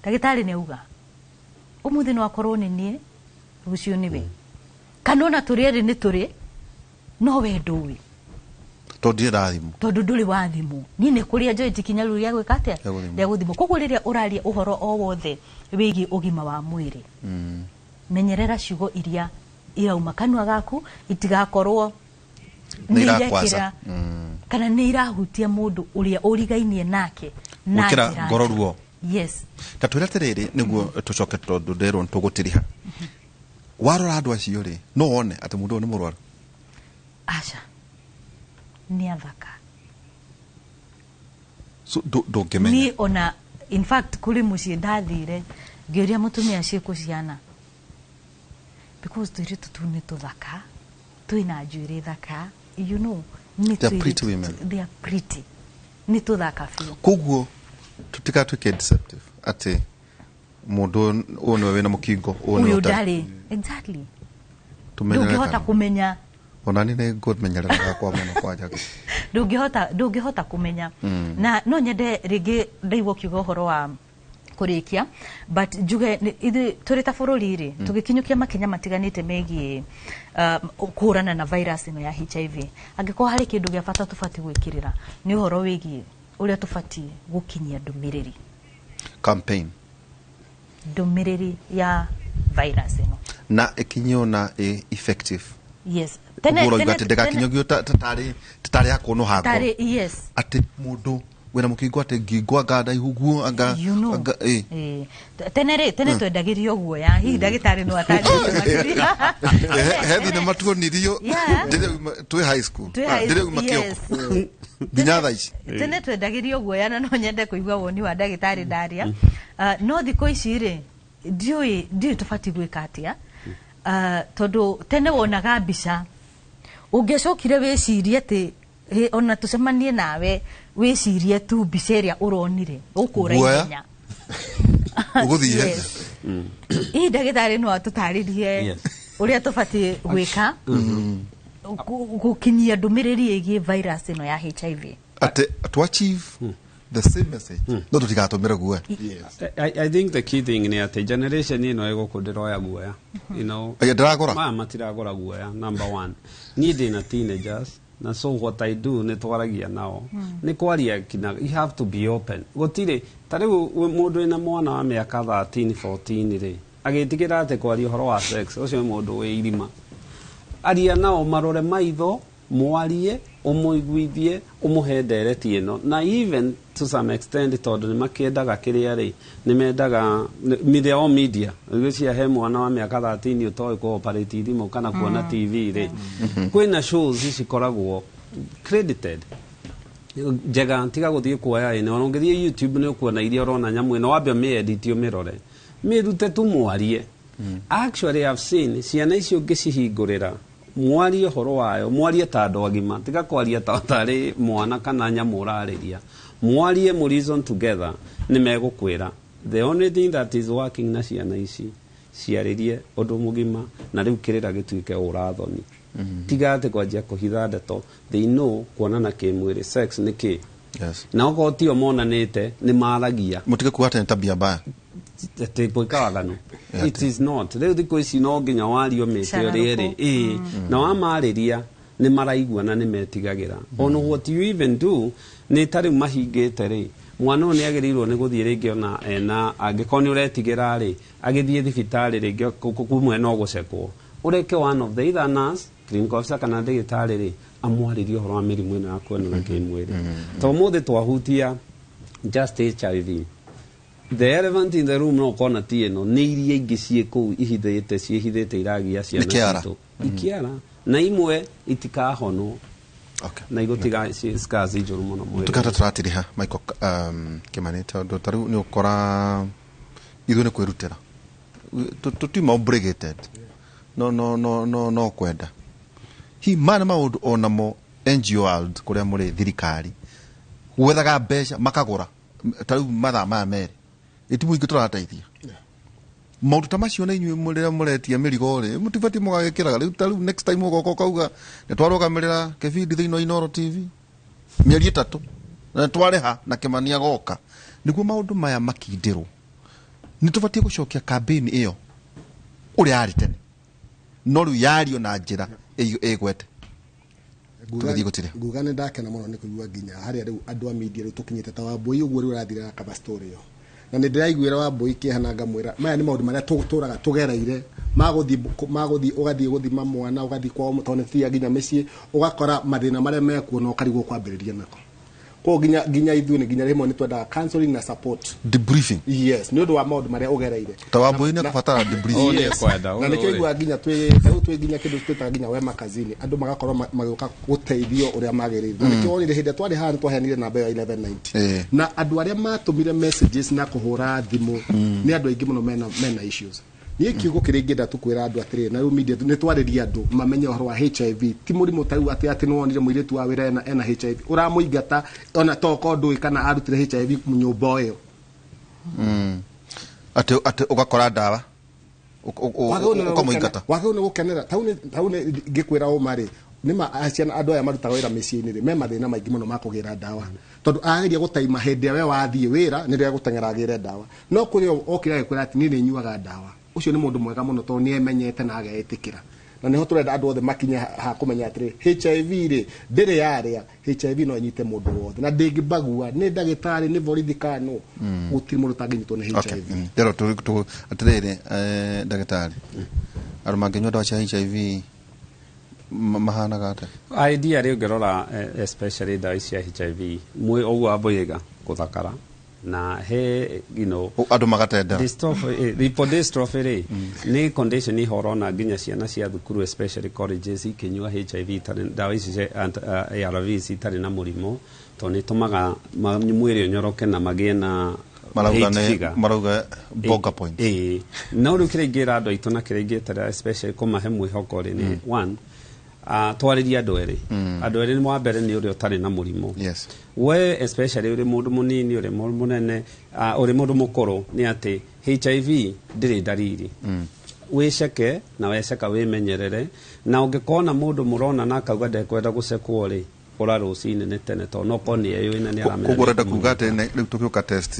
ndagĩtarĩ nĩ auga. Ũmũthĩ no akorwo nĩ niĩ, rũciũ nĩwe, kana ona tũrĩ erĩ nĩ tũrĩ, no we ndũĩ. Tondũ ndirĩ ndathimwo. Tondũ ndũrĩ wathimwo. Niĩ nĩ kũrĩa njoĩ ikinya rĩu rĩa gwĩka atĩa? Rĩa gũthimwo. Rĩa gũthimwo. Koguo rĩrĩa ũraria ũhoro o wothe wĩgiĩ ũgima wa mwĩrĩ, menyerera ciugo iria irauma kanua gaku itigakorwo nĩ nĩ irakwaza. irekĩra kana nĩ irahutia mũndũ ũrĩa ũrigainie nake na gwĩkĩra njĩra ngoro njũru. ruo. Yes. Ta twĩre atĩrĩrĩ, nĩguo tũcoke, tondũ nderwo nĩ tũgũtiriha, warora andũ acio rĩ, no wone atĩ mũndũ ũyũ nĩ mũrwaru? Aca, nĩ athaka. So, ndũngĩmenya. Niĩ ona in fact kũrĩ mũciĩ ndathire ngĩũria mũtumia ciĩkũ ciana, because tũirĩtu tũu nĩ tũthaka, twĩna njuĩrĩ thaka, you know, nĩ They are pretty tũirĩtu women. They are pretty, nĩ tũthaka biũ. Koguo tũtigatuĩke deceptive atĩ mũndũ ũyũ nĩwe wĩna mũkingo, ũyũ nĩwe ũyũ ũtarĩ. Ndarĩ, exactly. Tũmenyerere. Ndũngĩhota Kana kũmenya. Ona niĩ nĩ ngũmenyerera gakwa mũno kwanja. Ndũngĩhota kũmenya. Na no nyende rĩngĩ ndaigua ũkiuga ũhoro wa kũrĩkia, but njuge ithuĩ tũrĩ ta bũrũri rĩ, tũgĩkinyũkia makinya matiganĩte megiĩ kũhũrana na virus ĩno ya HIV, angĩkorwo harĩ kĩndũ gĩa bata tũbatiĩ gwĩkĩrĩra nĩ ũhoro wĩgiĩ ũrĩa tũbatiĩ gũkinyia ndũmĩrĩri. Campaign. Ndũmĩrĩri ya virus ĩno. Na ĩkinyio na ĩ effective. Yes. Ũguo ũroiga atĩ ndĩgakinyũgio tarĩ ya kũnũha ngoro. Tarĩ, yes. Atĩ mũndũ wĩna mũkingo atĩ ngingo anga ndaihu guo anga You know. anga ĩ. Ĩĩ. Tene rĩ, tene twendagĩrio guoya, hihi ndagĩtarĩ no atarĩrie makĩria. He thinema tuonirio twĩ high school. Twĩ high Ndĩrĩ uma kĩoko nginya thaa ici. Tene twendagĩrio guoya, na no nyende kũigua woni wa ndagĩtarĩ ndaria. No thikũ ici rĩ, ndiũĩ tũbatiĩ gwĩka atĩa. Tondũ tene wonaga mbica, ũngĩacokire wĩcirie atĩ ona tũcemanie nawe wĩcirie tu mbica ĩrĩa ũronire ũkũra Guoya. ihenya. Ũgũthiĩ. Yes. Hihi ndagĩtarĩ no atũtarĩrie ũrĩa tũbatiĩ gwĩka gũkinyia ndũmĩrĩri ĩgiĩ virus ĩno ya HIV? Atĩ to achieve the same message no tũtigatũmĩre guoya. I think the key thing nĩ atĩ generation ĩno ĩgũkũ ndĩroya guoya. You know, Aya, ndĩragũra? Maya matiragũra guoya, number one. Niĩ ndĩna teenagers, na so what I do nĩ twaragia nao. Nĩ kwaria kina, you have to be open. Gũtirĩ, ta rĩu mũndũ wĩna mwana wa mĩaka 13, 14 rĩ, agĩtigĩra atĩ kwaria ũhoro wa sex, ũcio nĩ mũndũ wĩ irima. Aria nao, marore maitho, mwarie, ũmũiguithie, ũmũhe ndereti ĩno, na even to some extent, tondũ nĩ makĩendaga kĩrĩa rĩ, nĩ mendaga media, o media cia he mwana wa mĩaka 13 ũtoĩ kũoperate thimũ kana kuona TV rĩ, kwĩna shows cikoragwo credited njega, tiga gũthiĩ kuoya ĩno. Ona ũngĩthiĩ YouTube nĩ ũkuona iria ũrona nyamũ ĩno, wambe ũmĩedit, ũmĩrore, mĩrute tu, mwarie. Actually, I've seen ciana icio ũngĩcihingũrĩra, mwarie ũhoro wayo, mwarie ta andũ agima, tiga kwaria ta tarĩ mwana kana nyamũ ũrarĩria, mwarie, mu reason together, nĩ megũkwĩra. The only thing that is working na ciana ici, ciarĩrie ũndũ mũgima, na rĩu kĩrĩra gĩtuĩke ũrathoni, tiga atĩ kwanjia kũhitha ndeto. They know kuonana kĩmwĩrĩ, sex nĩ kĩ. Na okorwo tio monanĩte, nĩ maragia. Mũtige kuga atĩ nĩ tabia mbaya. Atĩ gwĩka waganu, it is not. Rĩu thikũ ici no nginya wario mĩte ũrĩa ĩrĩ, ĩĩ, na wamarĩria nĩ maraigua na nĩ metigagĩra. Ona what you even do nĩ ta rĩu mahingĩte rĩ, mwana ũyũ nĩ agĩrĩirwo nĩ gũthiĩ rĩngĩ, ona ena angĩkorwo nĩ ũretigĩra rĩ, agĩthiĩ thibitarĩ rĩngĩ kumwe no gũcekwo, ũreke one of the either nurse, clinical officer kana ndagĩtarĩ rĩ, amwarĩrie ũhoro wa mĩrimũ ĩno ya kuonana kĩmwĩrĩ. To ũmũthĩ twahutia just HIV, the elephant in the room no ũkona ti ĩno, nĩ iria ingĩ ciĩ kũu ihithĩte, ciĩhithĩte, iragia ciana Nĩ kĩara. citũ ikiara, na imwe itikahonwo na igũtiga scars njũru mũno mwĩrĩ. Tukata tũratiriha Michael Kimani, tondũ ta rĩu nĩ ũkora ithuĩ nĩ kwĩrutĩra, tũtiuma obligated, no kwenda. Hi maya nĩ maũndũ onamo NGO world kũrĩa mũrĩ thirikari gwethaga mbeca makagũra, ta rĩu mathaa maya merĩ ĩti mũingĩ tũrateithia maũndũ ta macio, na inyuĩ rĩrĩa mũretia mĩrigo rĩ, mũtibatiĩ mũgagĩkĩraga rĩu. Ta rĩu next time ũgoka ũkauga nĩ twarũgamĩrĩra kĩbindi thĩinĩ wa Inooro TV mĩeri 3 na nĩ twarĩha na Kĩmani agoka nĩguo maũndũ maya makindĩrwo. Nĩ tũbatiĩ gũcokia campaign ĩyo ũrĩa yarĩ tene, no rĩu yario na njĩra ĩgwete. Tũgĩthiĩ gũtirĩ. Nguga nĩ ndakena mũno nĩ kũigua nginya harĩa rĩu andũ a media rĩu tũkinyĩte ta Wambũi ũguo rĩu ũrathira kaba story ĩyo, na nĩ ndĩraiguĩra Wambũi kĩeha na ngamwĩra maya nĩ maũndũ marĩa tũraga tũgereire magũthiĩ ũgathiĩ gũthima mwana, ũgathiĩ kwao tondũ nĩ tũthiaga nginya mĩciĩ, ũgakora mathĩna marĩa mekuo na ũkarigwo kwambĩrĩria nako. Koguo nginya ithuĩ nĩ nginya rĩmwe nĩ twendaga counseling na support, debriefing. Yes, nĩ ũndũ wa maũndũ marĩa ũgereire. Ta Wambũi nĩ akũbatara debriefing. Na nĩkĩo iguaga nginya rĩu twĩ nginya kĩndũ twĩtaga nginya Wema Kazini, andũ magakorwo magĩũka gũteithio ũrĩa magĩrĩire. Na nĩkĩo wonire hĩndĩ ĩrĩa twarĩ haha nĩ twaheanire namba ĩyo ya 1190, na andũ arĩa matũmire messages na kũhũra thimũ nĩ andũ aingĩ mũno mena issues. Niĩ kiugo kĩrĩa ingĩenda tu kwĩra andũ atĩrĩrĩ, na rĩu media nĩ twarĩrie andũ mamenye ũhoro wa HIV ti mũrimũ ta rĩu atĩ nĩwonire mũirĩtu wa wĩra ena HIV ũramũingata, ona tokorwo ndũĩ kana arutire HIV nyũmba ĩyo. Atĩ ũgakora ndawa ũkamũingata. Wagĩrĩirwo nĩ gũkenera tau nĩ ngĩkwĩra ũma rĩ, nĩma ciana andũ aya marutaga wĩra mĩciĩ-inĩ rĩ, me mathĩna maingĩ mũno ma kũgĩra ndawa, tondũ ageria gũtaima hĩndĩ ĩrĩa we wathiĩ wĩra nĩrĩo egũteng'era agĩre ndawa, no kũrĩ okire agĩkwĩra atĩ niĩ nĩ nyuaga ndawa, ũcio nĩ mũndũ mwega mũno tondũ nĩ emenyete na ageĩtĩkĩra. Na nĩho tũrenda andũ othe makinye ha kũmenya atĩrĩ, HIV rĩ ndĩrĩ yarĩa, HIV no ĩnyite mũndũ wothe na ndĩngĩbagua nĩ ndagĩtarĩ nĩ borithi kana nũ, gũtirĩ mũndũ ũtangĩnyitwo nĩ HIV. Ndero atĩrĩrĩ, ndagĩtarĩ, andũ mangĩnyua ndawa cia HIV mahanaga atĩa? Idea rĩ ũngĩrora, especially ndawa cia HIV mwĩ ũguo wamboiga gũthakara na he andũ magatendera lipodystrophy rĩ nĩ condition ihorona nginya ciana cia thukuru especially colleges ikinyua HIV itarĩ ndawa ici cia ARVs itarĩ na mũrimũ, tondũ nĩ ĩtũmaga mwĩrĩ ũnyoroke na magĩe na marauga bonga point. No rĩu kĩrĩa ingĩra andũ aitũ na kĩrĩa ingĩtara especially kũmahe mwĩhoko rĩ nĩ one, twarĩrie andũ erĩ. Andũ erĩ wa mbere nĩ ũrĩa ũtarĩ na mũrimũ. Yes. We especially ũrĩ mũndũ mũnini, ũrĩ mũndũ mũnene, ũrĩ mũndũ mũkũrũ, nĩ atĩ HIV ndĩrĩ ndariri. Wĩceke na weceka wĩmenyerere, na ũngĩkona mũndũ mũrona na akauga ndekwenda gũcekwo rĩ, ũra rũcinĩ nĩ tene tondũ no korwo nĩ eyũĩ na nĩ aramenya. Koguo ũrenda kuga atĩ rĩu tũgĩũka test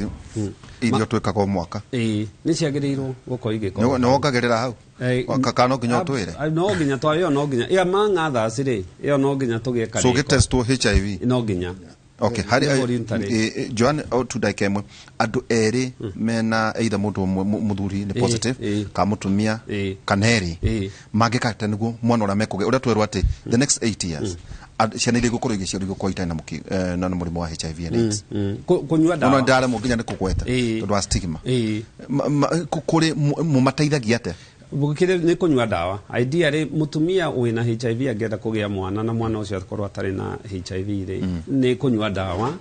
iria twĩkaga o mwaka nĩ ciagĩrĩirwo gũkorwo igĩkorwo. Nĩ wongagĩrĩra hau kana no nginya ũtwĩre? No nginya ĩyo no nginya ĩyo among others rĩ, ĩyo no nginya tũgĩe karĩko. So ũgĩtestwo HIV no nginya. Okay, harĩ Joan tu ndagĩka ĩmwe, andũ erĩ mena either mũndũ ũmwe mũthuri nĩ positive kana mũtumia kana erĩ mangĩka atĩa nĩguo mwana ũrĩa mekũgĩa, ũrĩa twerwo atĩ the next 8 years ciana iria igũkorwo igĩciarwo igũkorwo itarĩ na mũrimũ wa HIV and AIDS. Kũnyua ndawa. No ndaremwo nginya nĩ kũgweta tondũ wa stigma. Kũrĩ mũmateithagia atĩa? Nĩ kũnyua ndawa. Idea rĩ, mũtumia wĩna HIV angĩenda kũgĩa mwana na mwana ũcio akorwo atarĩ na HIV rĩ, nĩ kũnyua ndawa,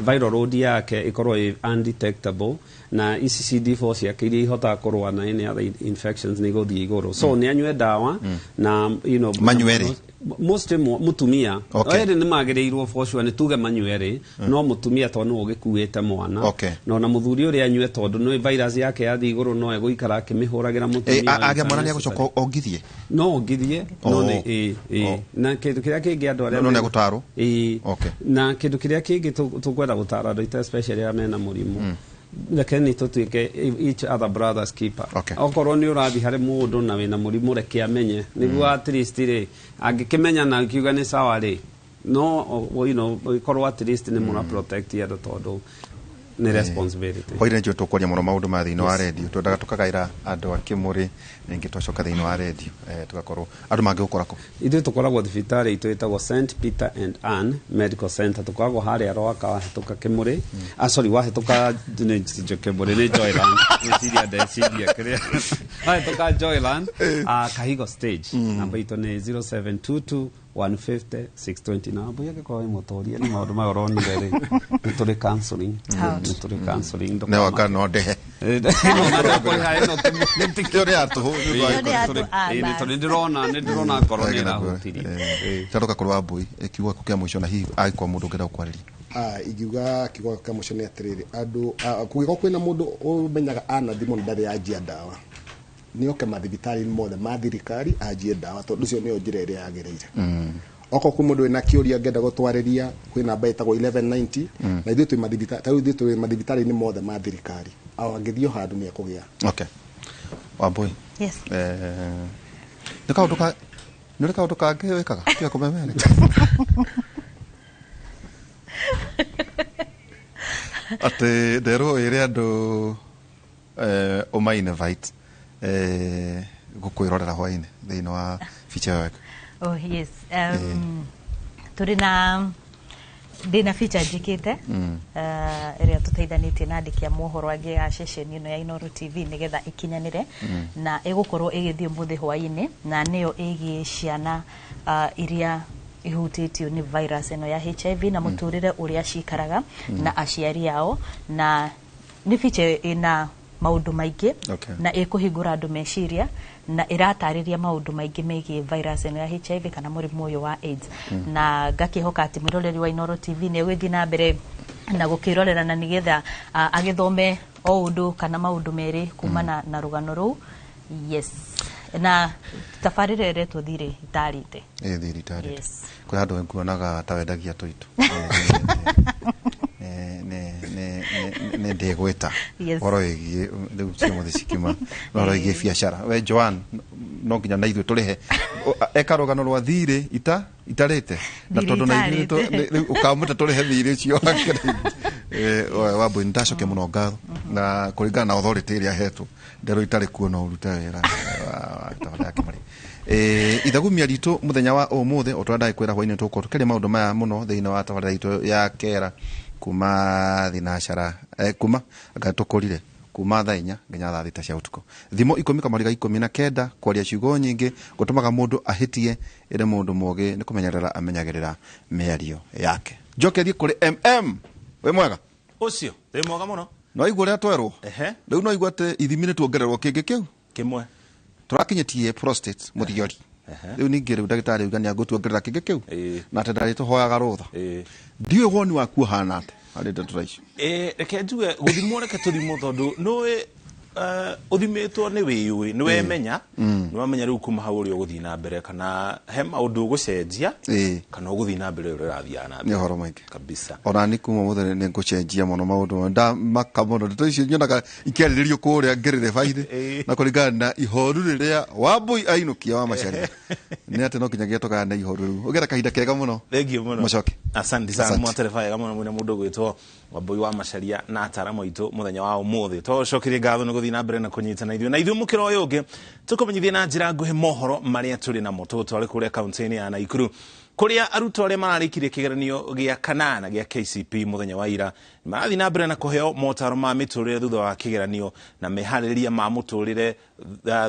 viral load yake ĩkorwo ĩ undetectable, na ici CD4 ciake iria ihotaga kũrũa na any other infections nĩ igũthiĩ igũrũ. So nĩ anyue ndawa na manyue rĩ mostly mũtumia erĩ nĩ magĩrĩirwo for sure, nĩ tuge manyue rĩ, no mũtumia tondũ nĩwe ũgĩkuĩte mwana, na ona mũthuri ũrĩa anyue tondũ nĩ virus yake yathiĩ igũrũ no egũikara akĩmĩhũragĩra mũtumia. Agĩa mwana nĩ egũcoka ongithie? No ongithie, no nĩ na kĩndũ kĩrĩa kĩngĩ andũ arĩa no nĩ egũtarwo. Na kĩndũ kĩrĩa kĩngĩ tũkwenda gũtara andũ aitũ especially arĩa mena mũrimũ, reke nĩ tũtuĩke each other brothers keeper. Okorwo nĩ ũrathiĩ harĩ mũndũ na wĩna mũrimũ, reke amenye nĩguo at least rĩ angĩkĩmenya na akiuga nĩ sawa rĩ, no ĩkorwo at least nĩ mũra protect andũ tondũ nĩ responsibility. Hwaĩ-inĩ nĩnjũĩ tũkwaria mũno maũndũ ma thĩinĩ wa redio, twendaga tũkagaĩra andũ a Kĩmũrĩ, ningĩ twacoka thĩinĩ wa redio tũgakorwo andũ mangĩgũkora kũ? Ithuĩ tũkoragwo thibitarĩ itũ ĩtagwo St Peter and Ann Medical Center, tũkoragwo harĩa Rwaka wahĩtũka Kĩmũrĩ, sorry wahĩtũka Kĩmũrĩ nĩ Joyland, gwĩciria ndeciria kĩrĩa wahĩtũka Joyland, Kahigo stage. Namba itũ nĩ 0722 150 620. Na mbui angĩkorwo wĩ mũtoria nĩ maũndũ maya ũronire rĩ, nĩ tũrĩ counseling, nĩ tũrĩ counseling. No anga no ndehe ĩyo nĩ ya tũhũ. Nĩ ndĩrona ngoro nĩ ĩrahutirie. Taroka kũrĩ Wambui, kiugo gĩaku kĩa mũico na hihi angĩkorwo mũndũ ũngĩenda gũkwarĩria. Ingiuga kiugo kĩa mũico nĩ atĩrĩrĩ, andũ kũngĩkorwo kwĩna mũndũ ũmenyaga ana thimũ ndarĩ anjia ndawa, nĩ oke mathibitarĩ mothe ma thirikari anjie ndawa, tondũ ũcio nĩyo njĩra ĩrĩa yagĩrĩire. Okorwo kwĩ mũndũ wĩna kĩũria angĩenda gũtwarĩria, kwĩ namba ĩtagwo 1190. Na ithuĩ twĩ mathibitarĩ, ta rĩu ithuĩ twĩ mathibitarĩ-inĩ mothe ma thirikari, o angĩthiĩ o handũ nĩ ekũgĩa. Okay, Wambui. Yes. Nĩ kaũndũ ka nĩ ũrĩ kaũndũ kangĩ wĩkaga tiga kũmemereka atĩ nderwo ĩre andũ ũma invite gũkwĩrorera hwainĩ thĩinĩ wa feature yaku. Oh yes, tũrĩ na ndĩna feature njĩkĩte ĩrĩa tũteithanĩtie na andĩki a mohoro angĩ a ceceni ĩno ya Inooro TV nĩgetha ĩkinyanĩre, na ĩgũkorwo ĩgĩthiĩ ũmũthĩ hwaĩ-inĩ, na nĩyo ĩgiĩ ciana iria ihutĩtio nĩ virus ĩno ya HIV na mũtũrĩre ũrĩa cikaraga na aciari ao, na nĩ feature ĩna maũndũ maingĩ na ĩkũhingũra andũ meciria na ĩratarĩria maũndũ maingĩ megiĩ virus ĩno ya HIV kana mũrimũ ũyũ wa AIDS. Na ngakĩhoka atĩ mwĩroreri wa Inooro TV nĩ egũthiĩ na mbere na gũkĩrorera na nĩgetha agĩthome o ũndũ kana maũndũ merĩ kumana na rũgano rũu. Yes, na tabarĩra ĩretwo Thirĩ Itarĩte. Ĩ thiri itarĩte. Yes. Kwĩ handũ nguonaga ta wendagia tũitũ nĩ ndĩgwĩta ũhoro wĩgiĩ rĩu cia mũthĩ cikiuma ũhoro wĩgiĩ biacara. We Joan, no nginya na ithuĩ tũrĩhe. Eka rũgano rwa thirĩ itarĩte na Thirĩ tondũ na ithuĩ itarĩte. rĩu ũkamũta tũrĩhe thirĩ ũcio wake. Wambui, nĩ ndacokia mũno ngatho na kũringana na authority ĩrĩa hetwo nderwo itarĩ kuo no ũrute wĩra wa tabarĩra ya Kĩmari. Ithagumia ritũ mũthenya wa ũmũthĩ o tũrĩa ndagĩkwĩra hwainĩ tũgũkorwo tũkĩaria maũndũ maya mũno thĩinĩ wa tabarĩra itũ ya kera kuma thinacara kuma anga tũkũrire kuma thaa 4 nginya thaa 6 cia ũtukũ. Thimo 10 kamariga 19, kwaria ciugo nyingĩ gũtũmaga mũndũ ahĩtie, ĩrĩ mũndũ mũgĩ nĩ kũmenyerera amenyagĩrĩra mĩario yake. Njokerie kũrĩ MM. Wĩ mwega? Ũcio wĩ mwega mũno. No igua ũrĩa twerwo. Ehe. Rĩu no igua atĩ ithimi nĩ tuongererwo kĩngĩ kĩu kĩmwe tũrakinyĩtie prostate mũthiori. Rĩu ningĩ rĩu ndagĩtarĩ auga nĩ agũtuongerera kĩngĩ kĩu na atĩ ndarĩ tũhoyaga rũtha. Ndiũĩ woni waku ũhana atĩ harĩ ndeto ta icio. Reke njuge gũthimwo, reke tũthimwo tondũ nĩũĩ ũthimĩtwo nĩ wĩyũĩ, nĩ wemenya, nĩ wamenya rĩu kuma hau ũrĩa ũgũthiĩ na mbere kana he maũndũ ũgũcenjia kana ũgũthiĩ na mbere ũrĩa ũrathiaga na Nĩ mbere. ũhoro mũingĩ kabisa. Ona ni kuma mũthenya nĩ ngũcenjia mũno maũndũ, ndamaka mũno ndeto icio nyonaga ikĩarĩrĩrio kũrĩa ngĩrĩrĩba-inĩ na kũringana na ihoru rĩrĩa Wambui ainũkia wa Macharia nĩ atĩ no nginyagia tũgayane ihoru rĩu. Ũgĩe na kahinda kega mũno. Thengiũ mũno. Mũcoke. Asante sana. Asante. Mwatereba wega mũno mwĩna mũndũ ũgwĩtwo Wambui wa Macharia na ataramu aitũ mũthenya wa ũmũthĩ. Tũcokerie ngatho nĩ gũthiĩ na mbere na kũnyitana ithuĩ na ithuĩ mũkĩra ũyũ ũngĩ tũkũmenyithie na njĩra nguhĩ mohoro marĩa tũrĩ namo. Tũgũtware kũrĩa kaunti-inĩ ya Nakuru kũrĩa arutwo arĩa mararĩkirie kĩgeranio gĩa kanana gĩa KCP mũthenya wa ira marathiĩ na mbere na kũheo motaro ma mĩtũrĩre thutha wa kĩgeranio na meharĩrĩria ma mũtũrĩre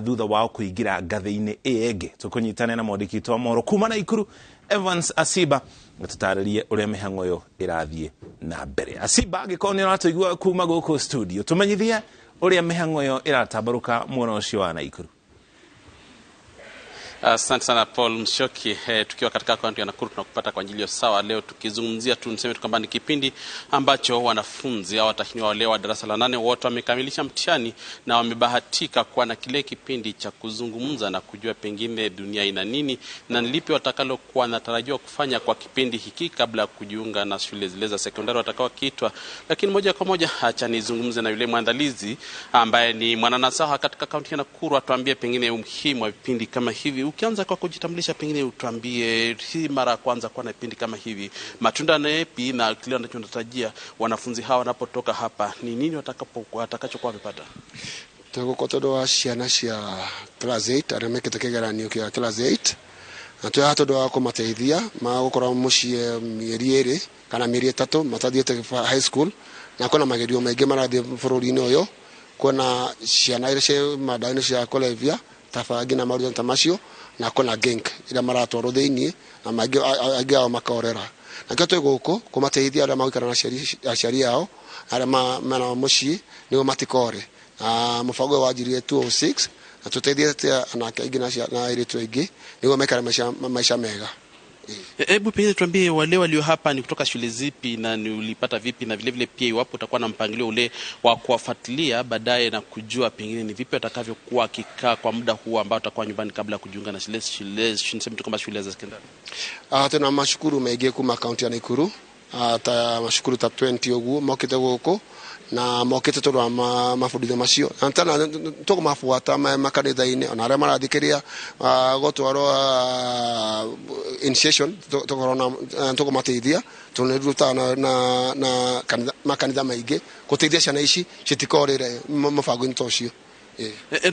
thutha wao kũingĩra ngathĩ-inĩ ĩyo ĩngĩ. Tũkũnyitane na mwandĩki witũ wa mohoro kuma Nakuru Evans Asiba tũtarĩrie ũrĩa mĩhang'o ĩyo ĩrathiĩ na mbere. Asiba, angĩkorwo nĩ ũratũigua kuma gũkũ studio, tũmenyithie ũrĩa mĩhang'o ĩyo ĩratambarũka mwena ũcio wa Nakuru. Asante sana Paul Mshoki. Tukiwa katika kaunti ya Nakuru tunakupata kwa ajili ya sawa leo tukizungumzia tu niseme tu kwamba ni kipindi ambacho wanafunzi au watahiniwa wale wa darasa la 8 wote wamekamilisha mtihani na wamebahatika kuwa na kile kipindi cha kuzungumza na kujua pengine dunia ina nini na ni lipi watakalokuwa wanatarajiwa kufanya kwa kipindi hiki kabla ya kujiunga na shule zile za sekondari watakao kiitwa. Lakini moja kwa moja acha nizungumze na yule mwandalizi ambaye ni mwananasaha katika kaunti ya Nakuru atuambie pengine umuhimu wa vipindi kama hivi. Ukianza kwa kujitambulisha, pengine utuambie hii mara ya kwanza kuwa na vipindi kama hivi, matunda na yapi na kile wanachotarajia wanafunzi hawa wanapotoka hapa ni nini watakachokuwa wamepata? Twĩgũka tondũ wa ciana cia class 8 arĩa mekĩte kĩgeranio kĩa class 8, na twĩ haha tondũ wa kũmateithia magũkorwo mũciĩ mĩeri 2 kana mĩeri 3 matathiĩte high school, na kwĩna magerio maingĩ marathiĩ bũrũri-inĩ ũyũ. Kwĩna ciana iria ciĩ madawa-inĩ cia kũrebia ta bangi na maũndũ ta macio, na kwĩna gang iria maratwarwo thĩiniĩ na aingĩ ao makorera. Na kĩo twĩ gũkũ kũmateithia arĩa magũikara na aciari ao arĩa mena mũciĩ nĩguo matikore. Na mũbango ũyũ wanjirie 206 na tũteithĩtie anake aingĩ na airĩtu aingĩ nĩguo maikare maica mega. Hebu pengine tuambie wale walio hapa ni kutoka shule zipi na ni ulipata vipi, na vile vile pia iwapo utakuwa na mpangilio ule wa kuwafuatilia baadaye na kujua pengine ni vipi watakavyokuwa wakikaa kwa muda huu ambao watakuwa nyumbani kabla ya kujiunga na shule niseme tu kama shule za sekondari. Tuna mashukuru maingĩ kuma kaunti ya Nakuru, ta macukuru ta 20 ũguo mokĩte gũkũ na mokĩte tondũ wa mabundithio macio na tena tũkũmabuata makanitha-inĩ ona arĩa marathikĩria gũtwarwo initiation tũkorwo na tũkũmateithia tondũ nĩ tũrutaga na makanitha maingĩ gũteithia ciana ici citikorĩre mũbango-inĩ ta ũcio.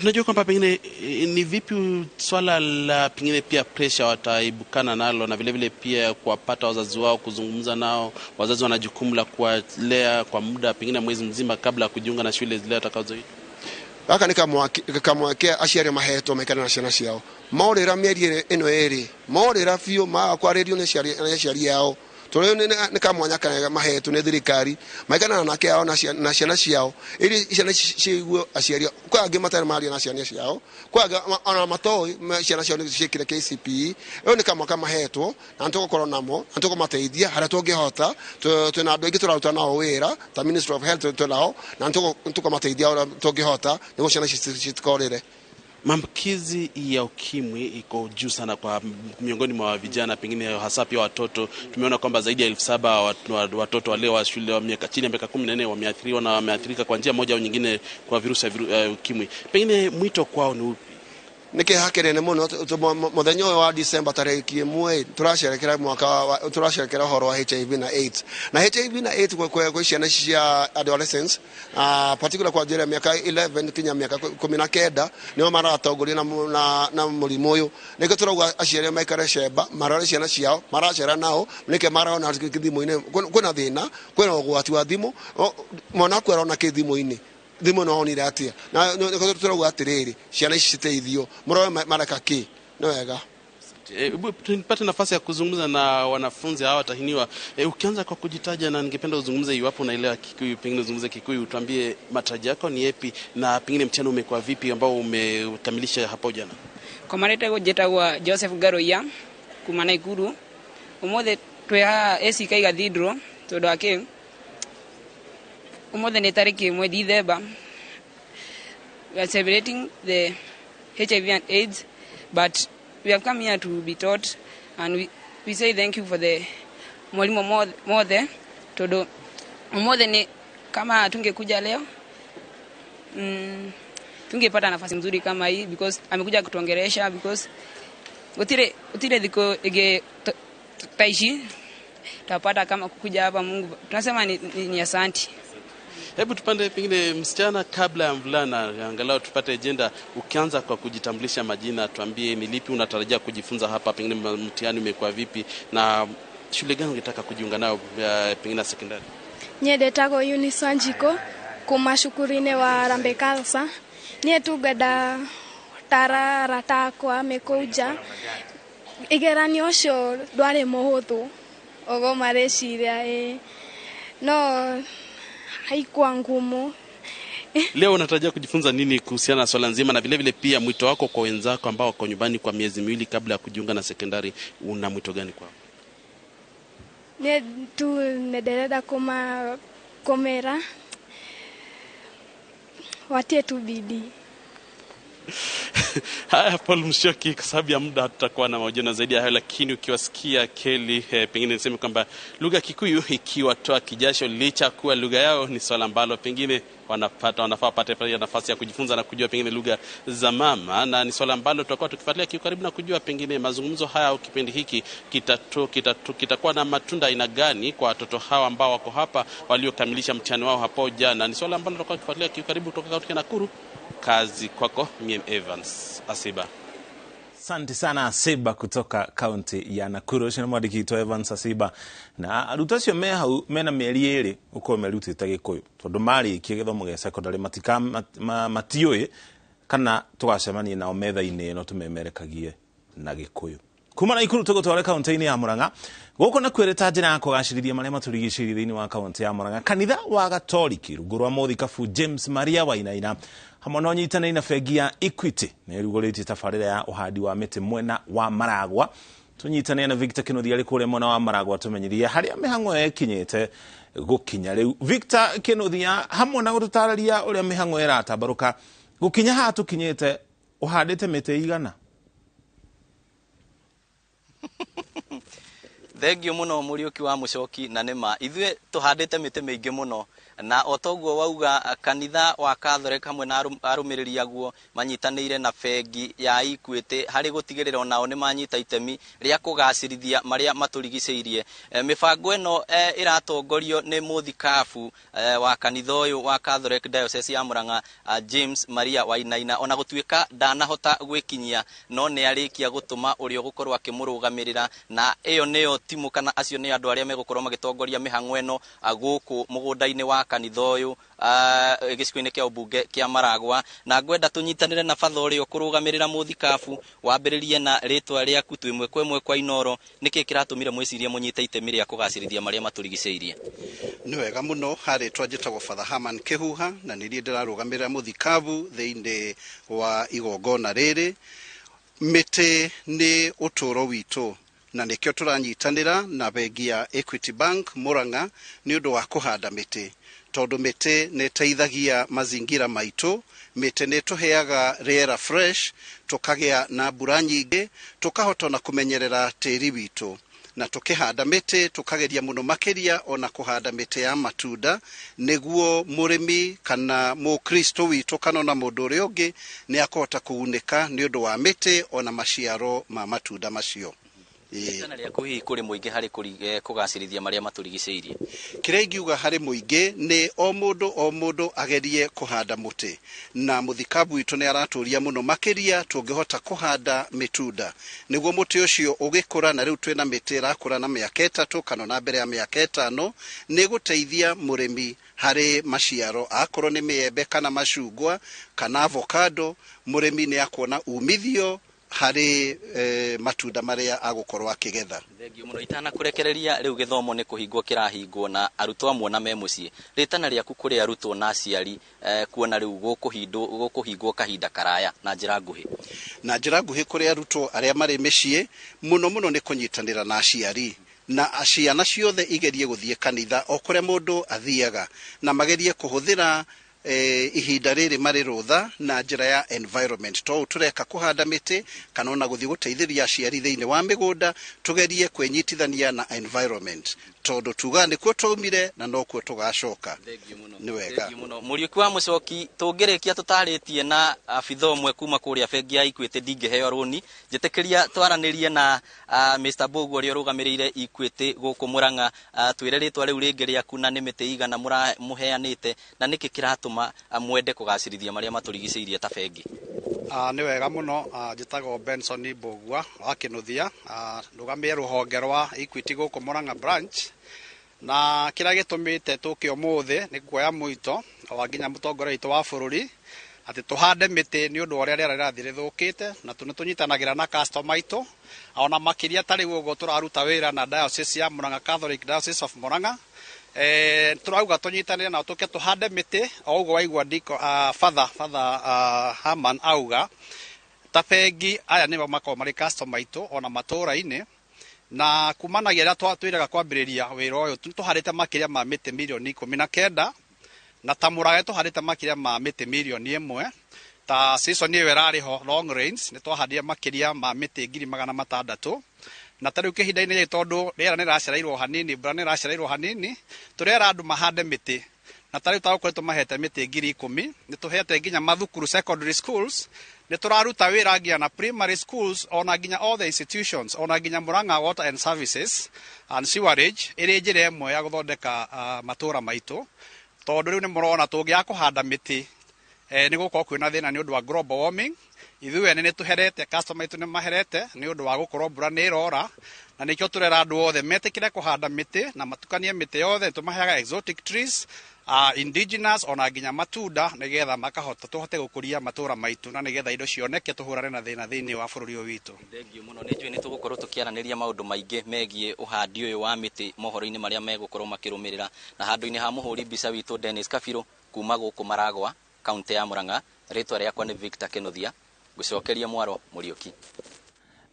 Tunajua kwamba pengine ni vipi swala la pengine pia pressure wataibukana nalo, na vile vile pia kuwapata wazazi wao, kuzungumza nao. Wazazi wana jukumu la kuwalea kwa muda pengine mwezi mzima kabla ya kujiunga na shule zile watakazoitwa. Gaka nĩ kamweke aciari mahetwo maikare na ciana ciao morĩra mĩeri ĩno ĩrĩ morĩra biũ maga kwarĩrio nĩ aciari ao tondũ nĩ kamwanya kanene mahetwo nĩ thirikari maikare na anake ao na ciana ciao ĩrĩ ciana ciigue aciari kwĩ angĩ matarĩ maria na ciana ciao kwĩ angĩ ona matoĩ ciana ciao nĩ ciĩkire KCPE. Ĩyo nĩ kamwaka mahetwo na nĩtũgũkorwo namo na nĩtũkũmateithia harĩa tũngĩhota. Twĩna andũ aingĩ tũraruta nao wĩra ta Ministry of Health twĩ nao na nĩtũkũmateithia ũrĩa tũngĩhota nĩguo ciana citikorĩre. Maambukizi ya ukimwi iko juu sana kwa miongoni mwa vijana, pengine hasa pia watoto. Tumeona kwamba zaidi ya 7,000 watoto wale wa shule wa miaka chini ya miaka 14 wameathiriwa na wameathirika kwa njia moja au nyingine kwa virusi vya ukimwi. Pengine mwito kwao ni upi? Nĩ kĩeha kĩnene mũno mũthenya ũyũ wa December tarĩki 1 tũracerekera mwaka tũracerekera ũhoro wa HIV na AIDS na HIV na AIDS kwa ciana cia adolescents, particular kwa njĩra ya mĩaka 11 kinya mĩaka 19 nĩo maratongoria na mũrimũ ũyũ. Nĩkĩo tũrauga aciari maikare cemba marore ciana ciao maracera nao nĩkĩo marona thimũ-inĩ kwĩna thĩna kwĩna ũgwati wa thimũ mwana waku arona kĩ thimũ-inĩ thimũ no onire atia na tũrauga atĩrĩrĩ ciana ici citeithio mũrore mareka kĩ nĩ wega. Tupate nafasi ya kuzungumza na wanafunzi hawa watahiniwa. Ukianza kwa kujitaja, na ningependa uzungumze iwapo unaelewa Kikuyu, pengine uzungumze Kikuyu, utuambie matarajio yako ni yapi na pengine mtihani umekuwa vipi ambao umekamilisha hapo jana. Kwa marĩtwa njĩtagwo Joseph Garoia kuma Nakuru. Ũmũthĩ twĩ haha ACK Cathedral tondũ wa kĩ ũmũthĩ nĩ tarĩki 1 December. We are celebrating the HIV and AIDS, but we have come here to be taught, and we say thank you for the mwalimu mothe tondũ ũmũthĩ ni kama tungekuja leo tungepata nafasi nzuri kama hii, because amekuja kutuongelesha, because utire thiko ige taishi tapata kama kukuja hapa. Mungu tunasema ni asanti. Hebu tupande pengine msichana kabla ya mvulana, angalau tupate agenda. Ukianza kwa kujitambulisha majina, tuambie ni lipi unatarajia kujifunza hapa, pengine mtihani umekuwa vipi na shule gani ungetaka kujiunga nayo pengine sekondari. Niĩ ndĩtagwo Eunice Wanjikũ kuma cukuru-inĩ wa Harambee Khalsa. Niĩ tu ngwenda gũtara arata akwa me kũu nja. Igeranio ũcio ndwarĩ mũhũthũ ũguo mareciria ĩĩ, no haikuwa ngumu. Leo unatarajia kujifunza nini kuhusiana na swala nzima, na vile vile pia mwito wako kwa wenzako ambao wako nyumbani kwa miezi miwili kabla ya kujiunga na sekondari, una mwito gani kwao? Niĩ tu nĩndĩrenda kũmera watie tu bidii. Haya, Paul Musyoki, kwa sababu ya muda hatutakuwa na mahojiano zaidi ya hayo, lakini ukiwasikia Kelly, pengine niseme kwamba lugha Kikuyu ikiwatoa kijasho licha kuwa lugha yao, ni swala ambalo pengine wanafaa pate nafasi ya kujifunza na kujua pengine lugha za mama, na ni swala ambalo tutakuwa tukifuatilia kwa karibu na kujua pengine mazungumzo haya au kipindi hiki kitakuwa na matunda aina gani kwa watoto hawa ambao wako hapa waliokamilisha mtihani wao hapo jana. Ni swala ambalo tutakuwa tukifuatilia kwa karibu kutoka katika Nakuru. Kazi kwako Miem Evans Asiba. Asante sana Asiba kutoka kaunti ya Nakuru. Ucio nĩ mwandĩki witũ Evans Asiba. Na arutwo acio me hau mena mĩeri ĩrĩ ũkorwo merutĩte Gĩkũyũ tondũ marĩkia gĩthomo gĩa secondary matiũĩ kana tũgacemania nao metha-inĩ ĩno tũmemerekagie na Gĩkũyũ. Kuma Nakuru tũgũtware kaunti-inĩ ya Murang'a. Gũkũ na kwĩrĩta njĩra ya kũgacĩrithia marĩa matũrigicĩirie thĩinĩ wa kaunti ya Murang'a. Kanitha wa Gatoriki rungu rwa mũthikabu James Maria Wainaina hamwe na ũnyitanĩri na bengi ya Equity nĩ ĩrugũrĩtie tabarĩra ya ũhandi wa mĩtĩ mwena wa Maragwa Tũnyitane na Victor Kinuthia arĩ kũrĩa mwena wa Maragwa tũmenyithie harĩa mĩhang'o ĩkinyĩte gũkinya rĩu. Victor Kinuthia, hamwe na gũtũtarĩria ũrĩa mĩhang'o ĩratambarũka gũkinya haha tũkinyĩte, ũhandĩte mĩtĩ igana? Thengio muno Muriuki wa Mucoki, na nĩma ithuĩ tũhandĩte mĩtĩ mĩingĩ mũno, na o toguo wauga kanitha wa Catholic hamwe na arũmĩrĩri aguo manyitanĩire na bengi ya Equity harĩ gũtigĩrĩra onao nĩ manyita itemi rĩa kũgacĩrithia marĩa matũrigicĩirie. Mĩbango ĩno ĩratongorio nĩ mũthikabu wa kanitha ũyũ wa Catholic Diocese ya Murang'a, James Maria Wainaina, ona gũtuĩka ndanahota gwĩkinyia no nĩ arĩkia gũtũma ũrĩa ũgũkorwo akĩmũrũgamĩrĩra, na ĩyo nĩyo timu kana acio nĩ andũ arĩa megũkorwo magĩtongoria mĩhang'o ĩno gũkũ mũgũnda-inĩ wa kanitha ũyũ gĩcigo-inĩ kĩa ũmbunge kĩa Maragwa. Na ngwenda tũnyitanĩre na batha ũrĩa ũkũrũgamĩrĩra mũthikabu, wambĩrĩrie na rĩtwa rĩaku twĩ ĩmwe kwa ĩmwe kwa Inoro. Nĩkĩ kĩratũmire mwĩcirie mũnyite itemi rĩa kũgacĩrithia marĩa matũrigicĩirie? Nĩ wega mũno, harĩtwa njĩtagwo Father Herman Kĩhuha, na nĩ niĩ ndĩrarũgamĩrĩra mũthikabu thĩinĩ wa igongona rĩrĩ. Mĩtĩ nĩ ũtũũro witũ, na nĩkĩo tũranyitanĩra na bengi ya Equity Bank Murang'a nĩ ũndũ wa kũhanda mĩtĩ, tondũ mĩtĩ nĩ ĩteithagia mazingira maitũ. Mĩtĩ nĩ ĩtũheaga rĩera fresh, tũkagĩa na mbura nyingĩ, tũkahota ona kũmenyerera tĩri witũ. Na tũkĩhanda mĩtĩ tũkageria mũno makĩria ona kũhanda mĩtĩ ya matunda, nĩguo mũrĩmi kana mũkristo witũ kana ona mũndũ ũrĩa ũngĩ nĩ akũhota kũgunĩka nĩ ũndũ wa mĩtĩ ona maciaro ma matunda macio. Rĩtana rĩaku hihi kũrĩ mũingĩ harĩ kũgacĩrithia marĩa matũrigicĩirie? Kĩrĩa ingiuga harĩ mũingĩ nĩ o mũndũ o mũndũ agerie kũhanda mũtĩ, na mũthikabu witũ nĩ aratũria mũno makĩria tũngĩhota kũhanda mĩtunda, nĩguo mũtĩ ũcio ũgĩkũra, na rĩu twĩna mĩtĩ ĩrakũra na mĩaka 3 kana na mbere ya mĩaka 5, nĩ gũteithia mũrĩmi harĩ maciaro, akorwo nĩ mĩembe kana macungwa kana avocado, mũrĩmi nĩ akuona umithio harĩ matunda marĩa agũkorwo akĩgetha. Thengio mũno. Itanakũrekereria rĩu gĩthomo nĩ kũhingwo kĩrahingwo na arutwo amwe na me mũciĩ, rĩtana rĩaku kũrĩ arutwo na aciari kuona rĩu gũkũhingwo kahinda karaya na njĩra nguhĩ? Na njĩra nguhĩ kũrĩ arutwo arĩa marĩ mĩciĩ mũno mũno nĩ kũnyitanĩra na aciari, na ciana ciothe igerie gũthiĩ kanitha o kũrĩa mũndũ athiaga, na magerie kũhũthĩra ihinda rĩrĩ marĩ rũtha na njĩra ya environment. To tũreka kũhanda mĩtĩ kana ona gũthiĩ gũteithĩria aciari thĩinĩ wa mĩgũnda, tũgerie kwĩnyitithania na environment, tondũ tuga nĩkuo twaumire na nokuo tũgacoka. Nĩ wega mũno Mũriũki wa Mũcoki. Tũngĩrĩkia tũtarĩtie na abitha ũmwe kuma kũrĩa bengi ya Equity, ndingĩheo rũni, njĩtĩkĩria twaranĩrie na Mr. Bogu ũrĩa ũrũgamĩrĩire Equity gũkũ Murang'a. Twĩre rĩtwa rĩu rĩngĩ rĩaku na nĩ mĩtĩ igana mũheanĩte, na nĩkĩ kĩratũma mwende kũgacĩrithia marĩa matũrigicĩirie ta bengi? Nĩ wega mũno. Njĩtagwo Benson Mbũgua wa Kĩnuthia, ndũgamĩre rũhonge rwa Equity gũkũ Murang'a branch, na kĩrĩa gĩtũmĩte tũke ũmũthĩ nĩ kuoya mũito wa nginya mũtongoria witũ wa bũrũri atĩ tũhande mĩtĩ nĩ ũndũ wa ũrĩa rĩera rĩrathiĩ rĩthũkĩte, na nĩ tũnyitanagĩra na customer aitũ ona makĩria ta rĩu ũguo tũraruta wĩra na Diocese ya Murang'a, Catholic Diocese of Murang'a. Tũrauga tũnyitanĩre nao tũke tũhande mĩtĩ o ũguo waigua ndiko Father Herman auga ta bengi aya nĩo makoragwo marĩ customer aitũ ona matũũra-inĩ, na kumanagia rĩrĩa twĩraga kwambĩrĩria wĩra ũyũ tũhandĩte makĩria ma mĩtĩ mirioni 19, na ta Mũrang'a tũhandĩte makĩria ma mĩtĩ mirioni 1. Ta season ĩyo ĩrarĩ ho long rains nĩ twahandire makĩria ma mĩtĩ 600,000, na ta rĩu kĩhinda-inĩ gĩkĩ tondũ rĩera nĩ rĩracereirwo hanini, mbura nĩ ĩracereirwo hanini, tũrera andũ mahande mĩtĩ, na ta rĩu ta gũkoretwo mahete mĩtĩ 10,000, nĩ tũhete nginya mathukuru secondary schools, nĩ tũraruta wĩra nginya na primary schools, ona nginya all the institutions, ona nginya Murang'a Water and Services and Sewerage ĩrĩ njĩra ĩmwe ya gũthondeka matũũra maitũ, tondũ rĩu nĩ mũrona tũngĩaga kũhanda mĩtĩ nĩ gũkorwo kwĩna thĩna nĩ ũndũ wa global warming. Ithuĩ ene nĩ tũherete, customer aitũ nĩ maherete nĩ ũndũ wa gũkorwo mbura nĩ ĩrora, na nĩkĩo tũrera andũ othe metĩkĩre kũhanda mĩtĩ na matukanie mĩtĩ yothe. Tũmaheaga exotic trees, indigenous ona nginya matunda, nĩgetha makahota tũhote gũkũria matũũra maitũ, na nĩgetha indo cioneke tũhũrane na thĩna thĩinĩ wa bũrũri ũyũ witũ. Thengio mũno. Nĩ njũĩ nĩ tũgũkorwo tũkĩaranĩria maũndũ maingĩ megiĩ ũhandi ũyũ wa mĩtĩ mohoro-inĩ marĩa megũkorwo makĩrũmĩrĩra, na handũ-inĩ ha mũhũri mbica witũ Dennis Kabirũ kuma gũkũ Maragwa, kaunti ya Murang'a, rĩtwa rĩakwa nĩ Victor Kĩnuthia, ngũcokeria mwaro Mũriũki.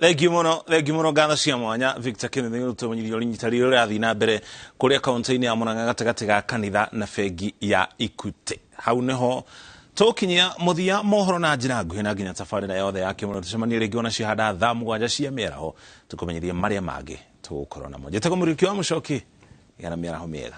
Thengiũ mũno, thengiũ mũno, ngatho cia mwanya Victor Kenneth nĩ ũtũmenyithia ũrigitani ũrĩa ũrathiĩ na mbere kũrĩa kaunti-inĩ ya Murang'a gatagatĩ ga kanitha na bengi ya Equity. Hau nĩho tũkinyia mũthia mohoro na njĩra nguhĩ na nginya tabarĩra yothe ya kĩmũro. Tũcemanie rĩngĩ ona ciahanda thaa 7 cia mĩaraho, tũkũmenyithia marĩa mangĩ tũgũkorwo namo. Njĩtagwo Mũriũki wa Mũcoki, gĩa na mĩaraho mĩega.